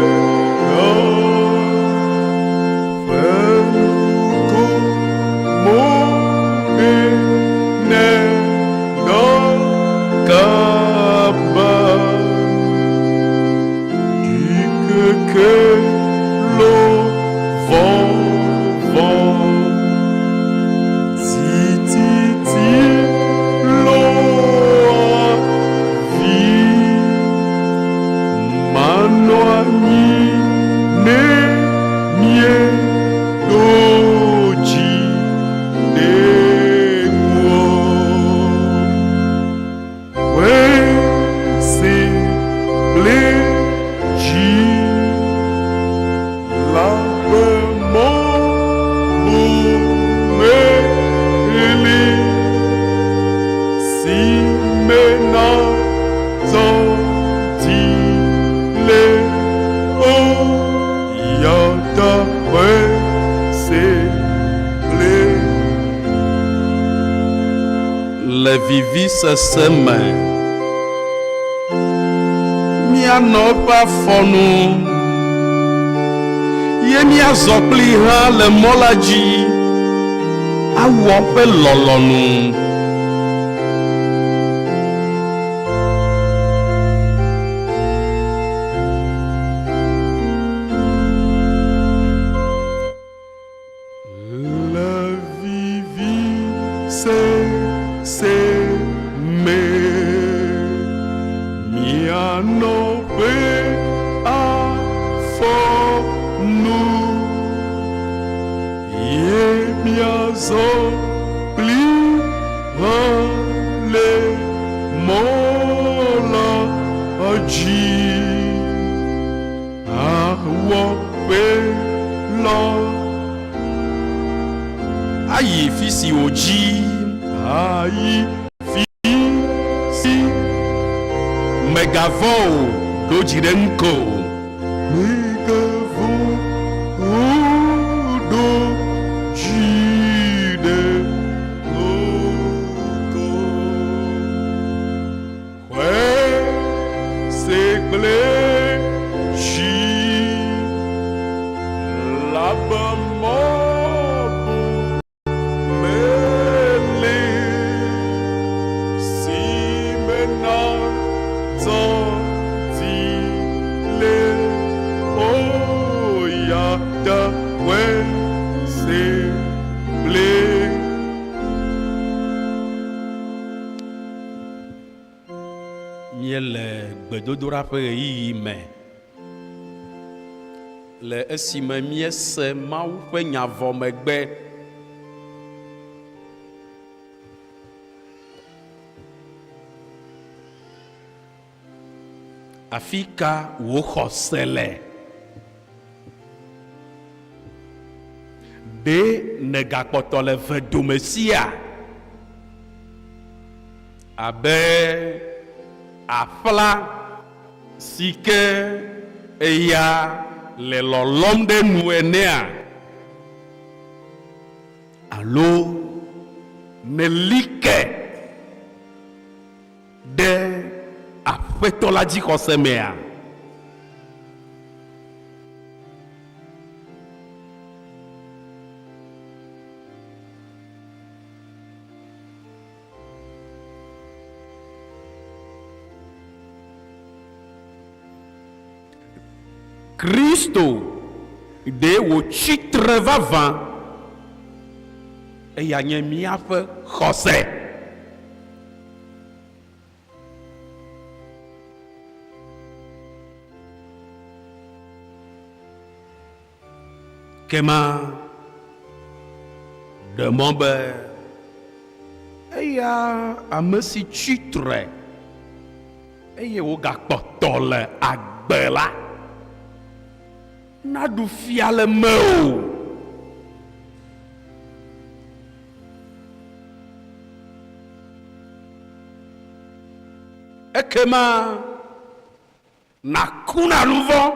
Manɔ anyi ne míeɖo dzi ɖe ŋuwò. Ƒe si kple dzi la ƒe mɔ bu meli si me nazɔ dzi le o ya ta ƒe se kple. Le vivisese me. Míanɔ eƒe afɔ nu, ye míazɔ kplii hã le mɔ la dzi awɔ eƒe lɔlɔ̃nu. sese me. Mia nɔƒe afɔ nu ye miazɔ kpli hã le mɔ la dzi. Awɔ ƒe lɔ ayi fi si wòdzi. Ayi fi si. Mègavɔ̃ o, ɖo dzi ɖe eŋu ko. Mègavɔ̃ o, ɖo dzi ɖe eŋu ko. Xɔe se kple dzi labe mɔ bu meli si me natɔ ti le o ya ta xɔe se kple. Míele gbedodoɖa ƒe ɣeyiɣi me le esime míese Mawu ƒe nya vɔ megbe. Afi ka wò xɔse le? Ɖe nègakpɔtɔ le vedomesia abe aƒla si ke eya le lɔlɔ̃m ɖe nu enea? Alo nèli ke ɖe Aƒetɔ la dzixɔse mea? Kristo ɖe wòtsi tre vavã, eya nye míaƒe xɔse. Kema ɖe mɔ be eya ame si tsi tre eye wògakpɔtɔ le agbe la naɖu fia le mewò. Ekema nàku na nu vɔ̃,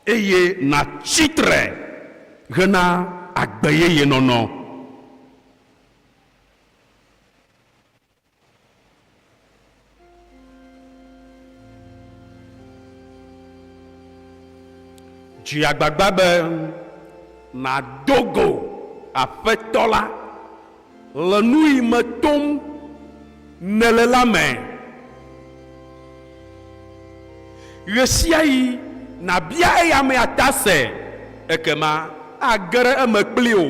eye nàtsi tre hena agbe yeye nɔnɔ. Dze agbagba be nàdo go Aƒetɔ la le nu yi me tom nèle la me. Ɣesiaɣi nàbia eya amea ta se, ekema age ɖe eme kpli wò.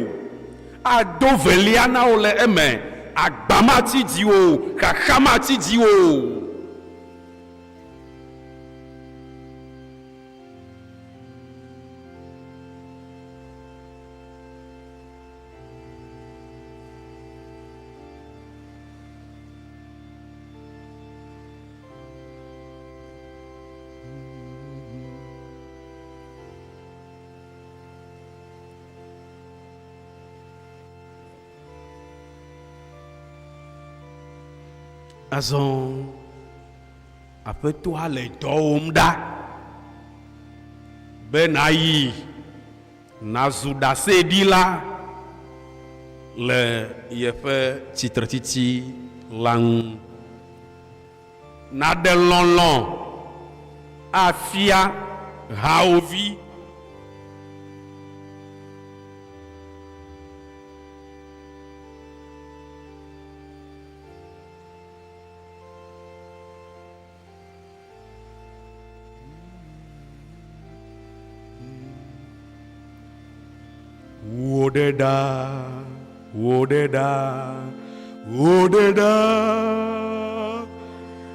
Ado velia na wò le eme, agba matsi dziwò o, xaxa matsi dziwò o. Azɔ Aƒetɔa le dɔwòm ɖa be nàyi nàzu ɖaseɖila le yeƒe tsitretsitsi la ŋu. Nàɖe lɔlɔ̃ afia hawòvi. Wò ɖe ɖa. Wò ɖe ɖa, wò ɖe ɖa,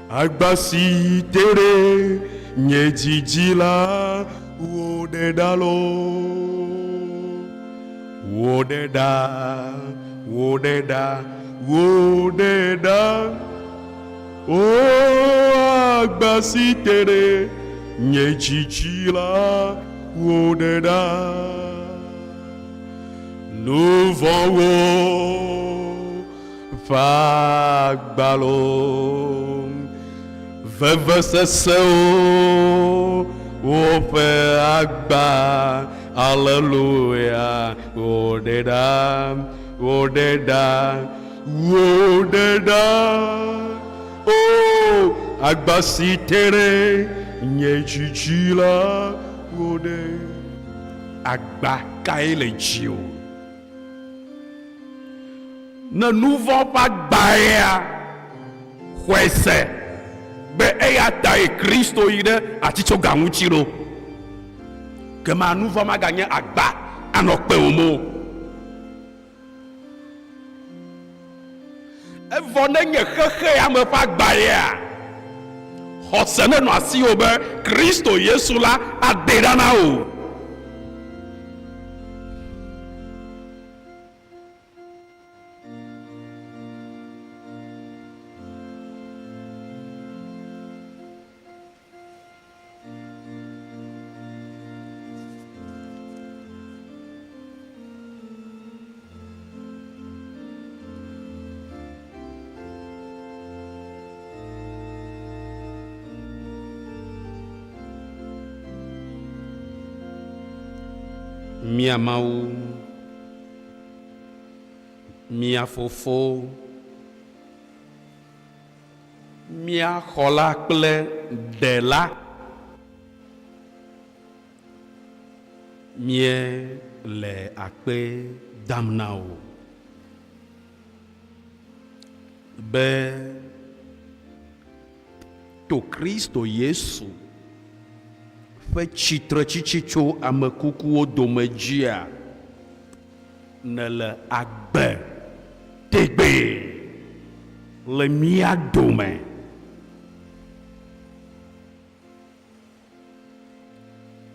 agba si te ɖe nye dzi dzi la, wò ɖe ɖa loo. Wò ɖe ɖa, wò ɖe ɖa, wò ɖe ɖa, o agba si te ɖe nye dzi dzi la, wò ɖe ɖa. Nu vɔ̃wo ƒe agba loo, vevesesewo woƒe agba, aleluya, wò ɖe ɖa, wò ɖe ɖa, wò ɖe ɖa. O, agba si te ɖe nye dzi dzi la, wò ɖe. Agba kae le dziwò? Ne nu vɔ̃ ƒe agbaea, xɔe se be eya tae Kristo yi ɖe atitsoga ŋuti ɖo. Kema nu vɔ̃ maganye agba anɔ kpewòm o. Evɔ ne nye xexea me ƒe agba yea, xɔse nenɔ asiwò be Kristo Yesu la aɖee ɖa na wò. Mía Mawu, mía Fofo, Mía Xɔla kple Ɖela. Míele akpe dam na wò be to Kristo Yesu ƒe tsitretsitsi tso ame kukuwo dome dzia, nèle agbe tegbee le mía dome.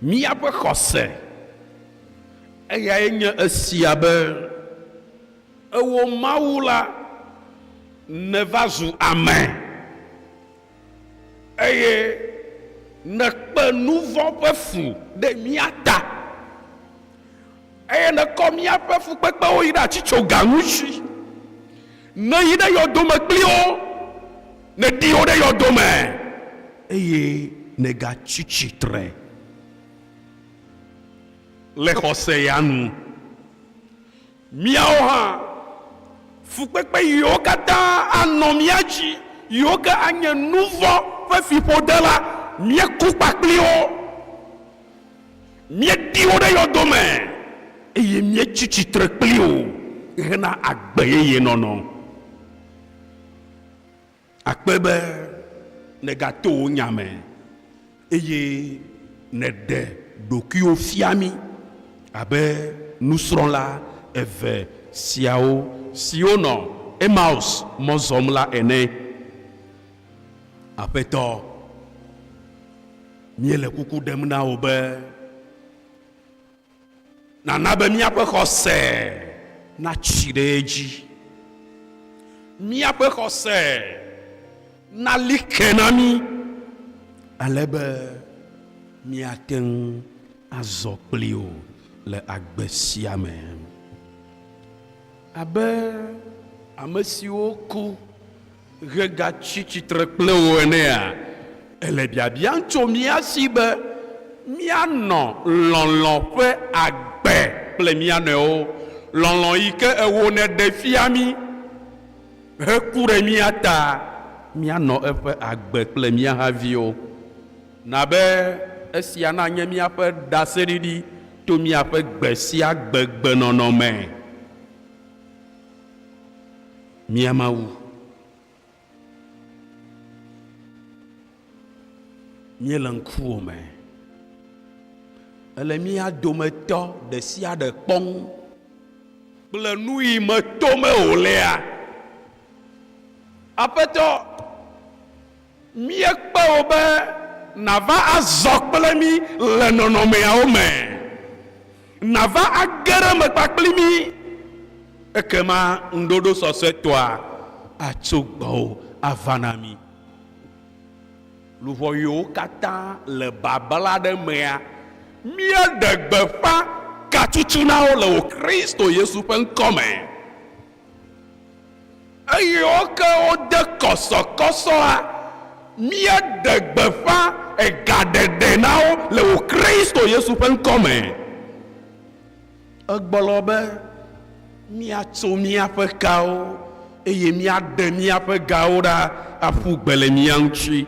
Míaƒe xɔse eyae nye esia be ewò Mawu la nèva zu ame eye nèkpe nuvɔ̃ ƒe fu ɖe mía ta. Eye nèkɔ míaƒe fukpekpewo yi ɖe atitsoga ŋuti. Nèyi ɖe yɔdo me kpli wo, nèɖi wo ɖe yɔdo me, eye nègatsi tsitre le xɔse ya nu. Míawo hã, fukpekpe yiwo katã anɔ mía dzi, yiwo ke anye nuvɔ̃ ƒe fiƒode la, míeku kpakpli wo. Míeɖi wo ɖe yɔdo me, eye míetsi tsitre kpli wo hena agbe yeye nɔnɔ. Akpe be nègato wò nya me, eye nèɖe ɖokuiwò fia mí abe nusrɔ̃la eve siawo siwo nɔ Emaus mɔ zɔm la ene. Aƒetɔ, míele kuku ɖem na wò be nàna be míaƒe xɔse natsi ɖe edzi, míaƒe xɔse nali ke na mí, ale be míate ŋu azɔ kpli wò le agbe sia me. Abe ame siwo ku hegatsi tsitre kple wò enea, ele biabiam tso mía si be míanɔ lɔlɔ̃ ƒe agbe kple mía nɔewo, lɔlɔ̃ yi ke ewò nèɖe fia mí heku ɖe mía ta, míanɔ eƒe agbe kple mía haviwo. Na be esia nanye míaƒe ɖaseɖiɖi to míaƒe gbe sia gbe gbenɔnɔ me. Mía Mawu, míele ŋkuwò me. Èle mía dometɔ ɖe sia ɖe kpɔm. kple nu yi me tome wòlea. Aƒetɔ, míekpe wò be nàva azɔ kple mí le nɔnɔmeawo me. Nàva age ɖe eme kpakpli mí. Ekema ŋuɖoɖo sɔsɔetɔa atso gbɔwò ava na mí. Luʋɔ yiwo katã le babla aɖe mea, míeɖe gbeƒã katutu na wo le wò Kristo Yesu ƒe ŋkɔ me. Eye wo ke wode kɔsɔkɔsɔa, míeɖe gbeƒã egaɖeɖe na wo le wò Kristo Yesu ƒe ŋkɔ me. Egblɔ be, Míatso míaƒe kawo, eye míaɖe míaƒe gawo ɖa aƒu gbe le mía ŋuti.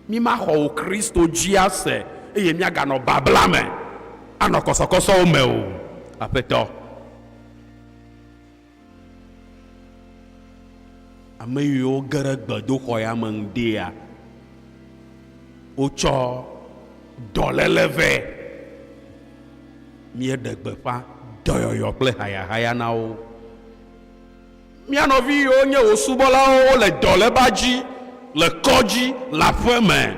Mímaxɔ wò Kristo dzi ase, eye míaganɔ babla me, anɔ kɔsɔkɔsɔwo me o, Aƒetɔ. Ame yiwo ge ɖe gbedoxɔ ya me ŋdea, wotsɔ dɔléle vɛ. Míeɖe gbeƒã dɔyɔyɔ kple hayahaya na wo. Mía nɔvi yiwo nye wò subɔlawo wole dɔléba dzi, le kɔdzi, le aƒe me.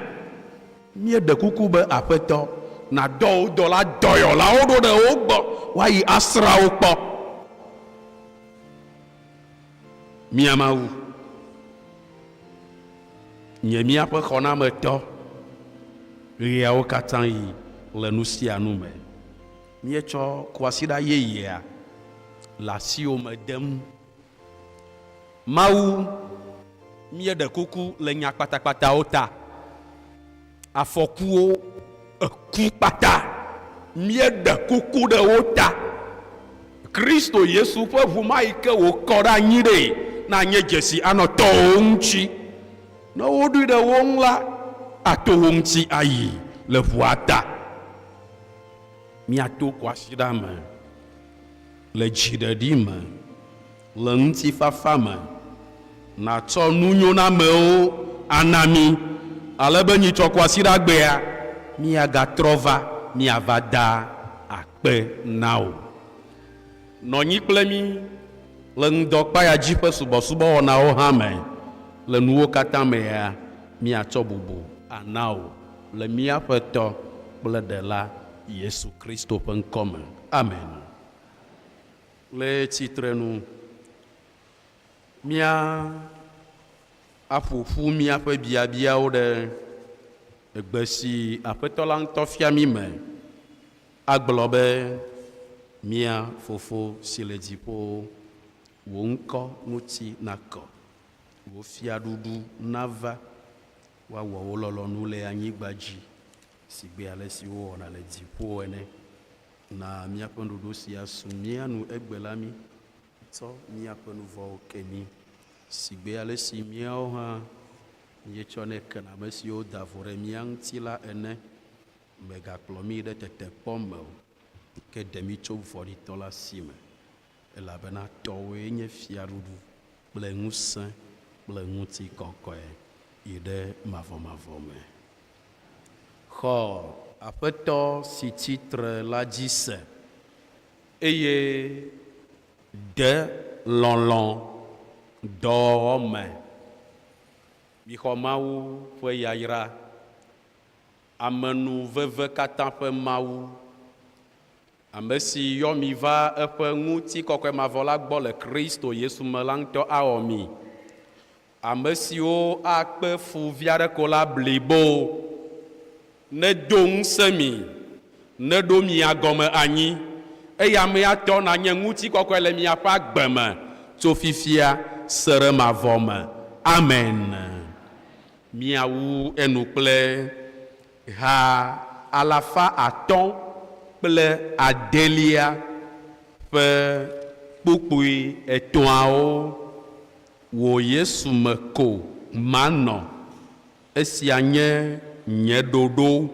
Míeɖe kuku be, Aƒetɔ, nàdɔ wò dɔla dɔyɔlawo ɖo ɖe wo gbɔ woayi asrã wo kpɔ. Mía Mawu, nye míaƒe xɔnametɔ ɣeawo katã ɣi le nu sia nu me. Míetsɔ kwasiɖa yeyea le asiwò me dem. Mawu, míeɖe kuku le nya kpatakpatawo ta. Afɔkuwo, eku kpata, míeɖe kuku ɖe wo ta. Kristo Yesu ƒe ʋu ma yi ke wòkɔ ɖe anyi ɖee nanye dzesi anɔ tɔwòwo ŋuti. Ne woɖoe ɖe wo ŋu la, ato wo ŋuti ayi le ʋua ta. Míato kwasiɖa me le dziɖeɖi me, le ŋutifafa me, nàtsɔ nunyonamewo ana mí, ale be nyitsɔ Kwasiɖagbea míagatrɔ va míava da akpe na wò. Nɔ anyi kple mí le ŋdɔkpaya dzi ƒe subɔsubɔwɔnawo hã me. Le nuwo katã mea, míatsɔ bubu ana wò le mía Ƒetɔ kple Ɖela Yesu Kristo ƒe ŋkɔ me. Amen. Le tsitrenu, mía aƒo ƒu míaƒe biabiawo ɖe egbe si Aƒetɔ la ŋutɔ fia mí me, agblɔ be, Mía Fofo si le dziƒowo, wò ŋkɔ ŋuti nakɔ, wò fiaɖuɖu nava, woawɔ wò lɔlɔ̃nu le anyigba dzi sigbe ale si wowɔna le dziƒo ene. Na míaƒe nuɖuɖu sia su mía nu egbe la mí. Tsɔ míaƒe nu vɔ̃wo ke mí, sigbe ale si míawo hã míetsɔnɛ kena ame siwo da vo ɖe mía ŋuti la ene. Mègakplɔ mí ɖe tetekpɔ me o, ke ɖe mí tso vɔ̃ɖitɔ la si me, elabena tɔwòe nye fiaɖuɖu kple ŋusẽ kple ŋutikɔkɔe yi ɖe mavɔmavɔ me. Xɔ Aƒetɔ si tsi tre la dzi se, eye de lɔlɔ̃ dɔwɔwɔ me. Mixɔ Mawu ƒe yayra, amenuveve katã ƒe Mawu, ame si yɔ mi va eƒe ŋutikɔkɔe mavɔ la gbɔ le Kristo Yesu me la ŋutɔ awɔ mi Ame siwo akpe fu vi aɖe ko la blibo nedo ŋusẽ mi, neɖo mia gɔme anyi, eye amea tɔ nanye ŋutikɔkɔe le miaƒe agbe me tso fifia se ɖe mavɔ me. Amen. Miawu enu kple ha 509 ƒe kpukpui etɔ̃awo. Wò Yesu me ko manɔ, esia nye nye ɖoɖo.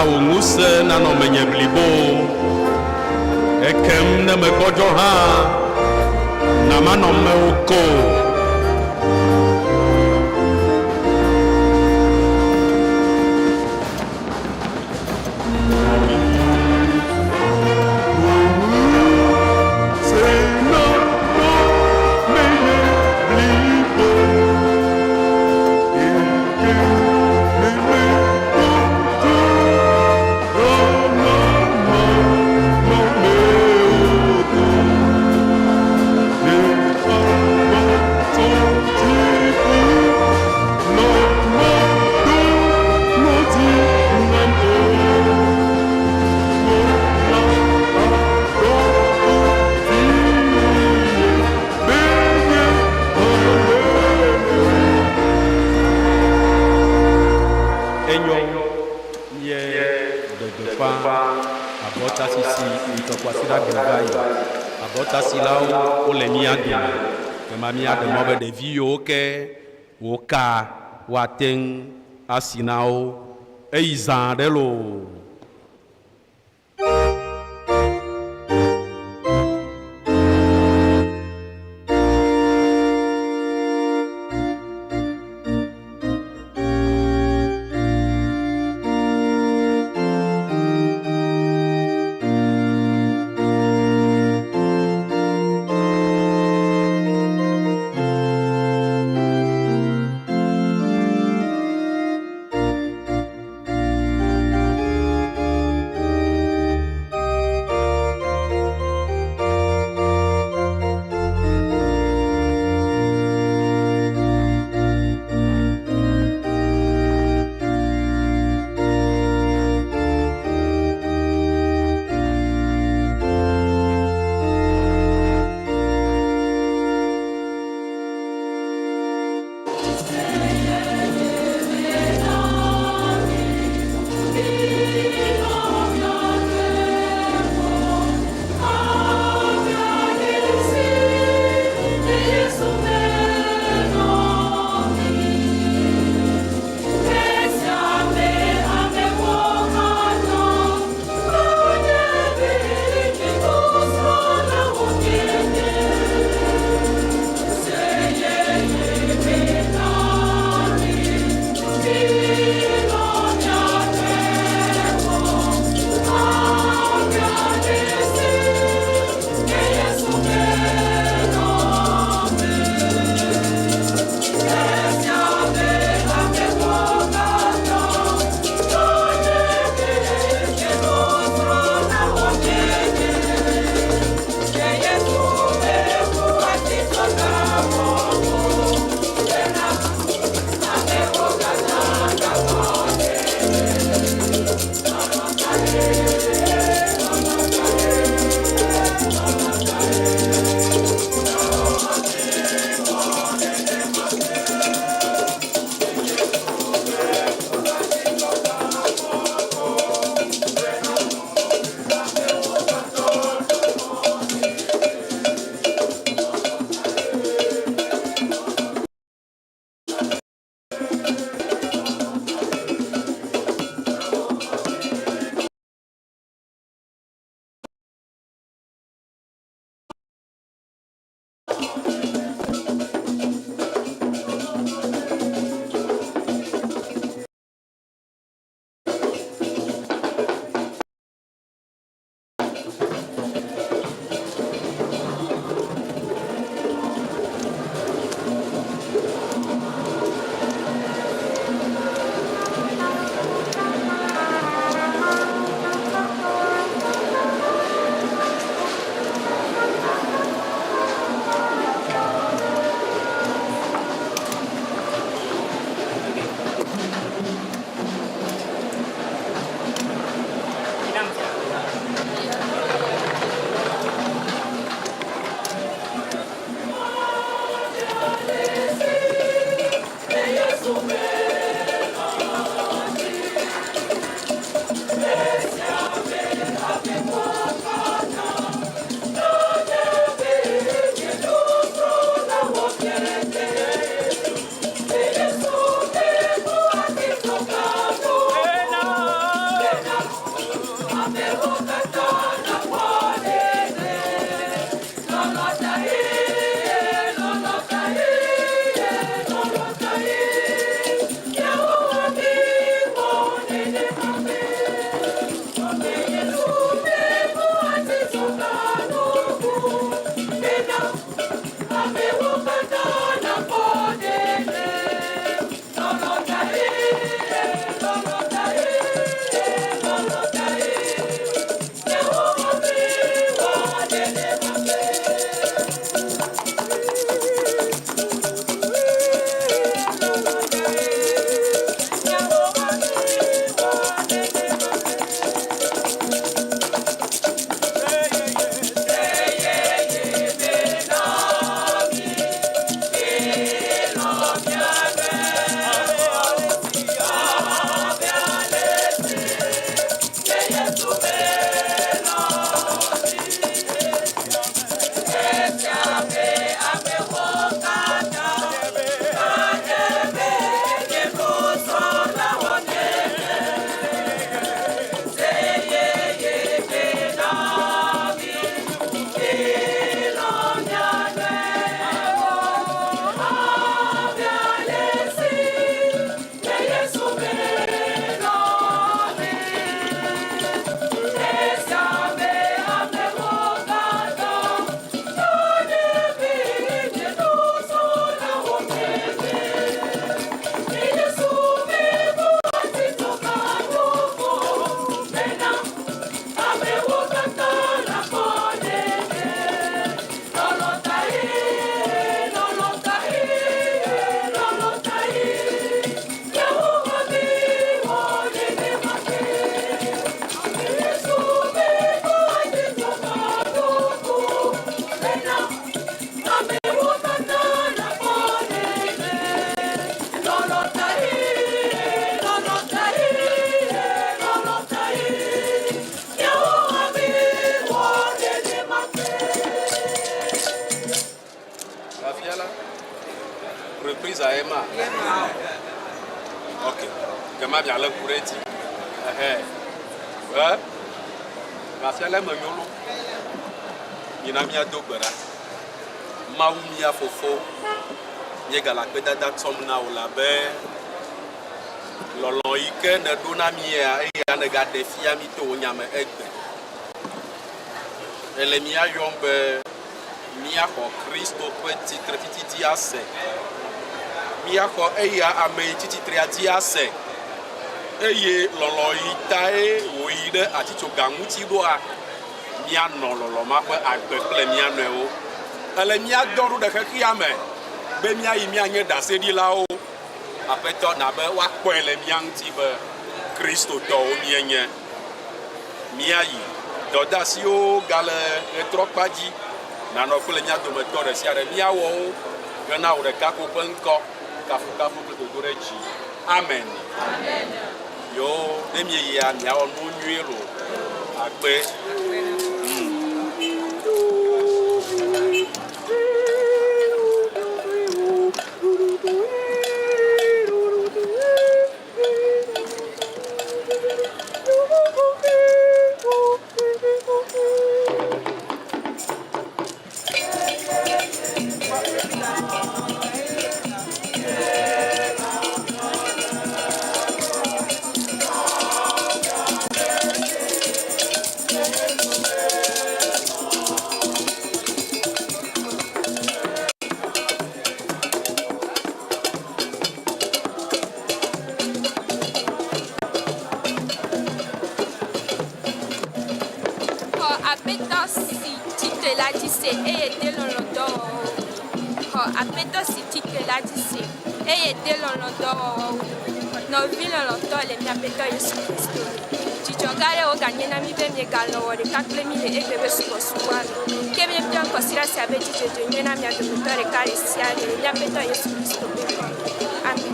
wò ŋusẽ nanɔ menye blibo. Ekem ne megbɔdzɔ hã, na manɔ mewò ko. Enyo nye ɖe gbeƒã abɔtasisi ŋutɔkwasiɖagbe va yi. Abɔtasilawo wole mía dome. Kema míaɖe mɔ be ɖevi yiwo ke woka woate ŋu asi na wo. Eyi zã ɖe loo. Reprise à Emma. Ok. Kema mialé ŋku ɖe edzi. Ɛhɛ. Ɛ? Mafia le eme nyo lo. Mina míado gbe ɖa. Mawu mía Fofo, míegale akpedada tsɔm na wò labe lɔlɔ̃ yi ke nèɖo na mía eya nègaɖe fia mí to wò nya me egbe. Èle mía yɔm be míaxɔ Kristo ƒe tsitretsitsi dzi ase. Míaxɔ eya ame yi tsi tsitrea dzi ase. Eye lɔlɔ̃ yi tae wòyi ɖe atitsoga ŋuti ɖoa, míanɔ lɔlɔ̃ ma ƒe agbe kple mía nɔewo. Ele mía dɔm ɖo ɖe xexea me be míayi míanye ɖaseɖilawo. Aƒetɔ, na be woakpɔe le mía ŋuti be Kristotɔwo míenye. Míayi. Dɔdeasiwo gale ɣetrɔkpa dzi nanɔ kple mía dometɔ ɖe sia ɖe. Míawɔ wo hena wò ɖeka ko ƒe ŋkɔ, kafukafu kple dodoɖedzi. Amen. Yoo, ne mieyia, miawɔ nuwo nyuie loo. Akpe. Xɔ Aƒetɔ si tsi tre la dzi se, eye de lɔlɔ̃ dɔwɔwɔwo. Xɔ Aƒetɔ si tsi tre la dzi se, eye de lɔlɔ̃ dɔwɔwɔwo. Nɔvi lɔlɔ̃tɔ le mía Aƒetɔ Yesu Kristo me. Dzidzɔ gã aɖe wòganye na mí be miegalɔ̃ wɔ ɖeka kple mí le egbe ƒe subɔsubɔa me. Ke míebia kɔsiɖa sia be dzidzedze nyui na mia dometɔ ɖeka ɖe sia ɖe le mía Aƒetɔ Yesu Kristo ƒe ŋkɔ me. Amen.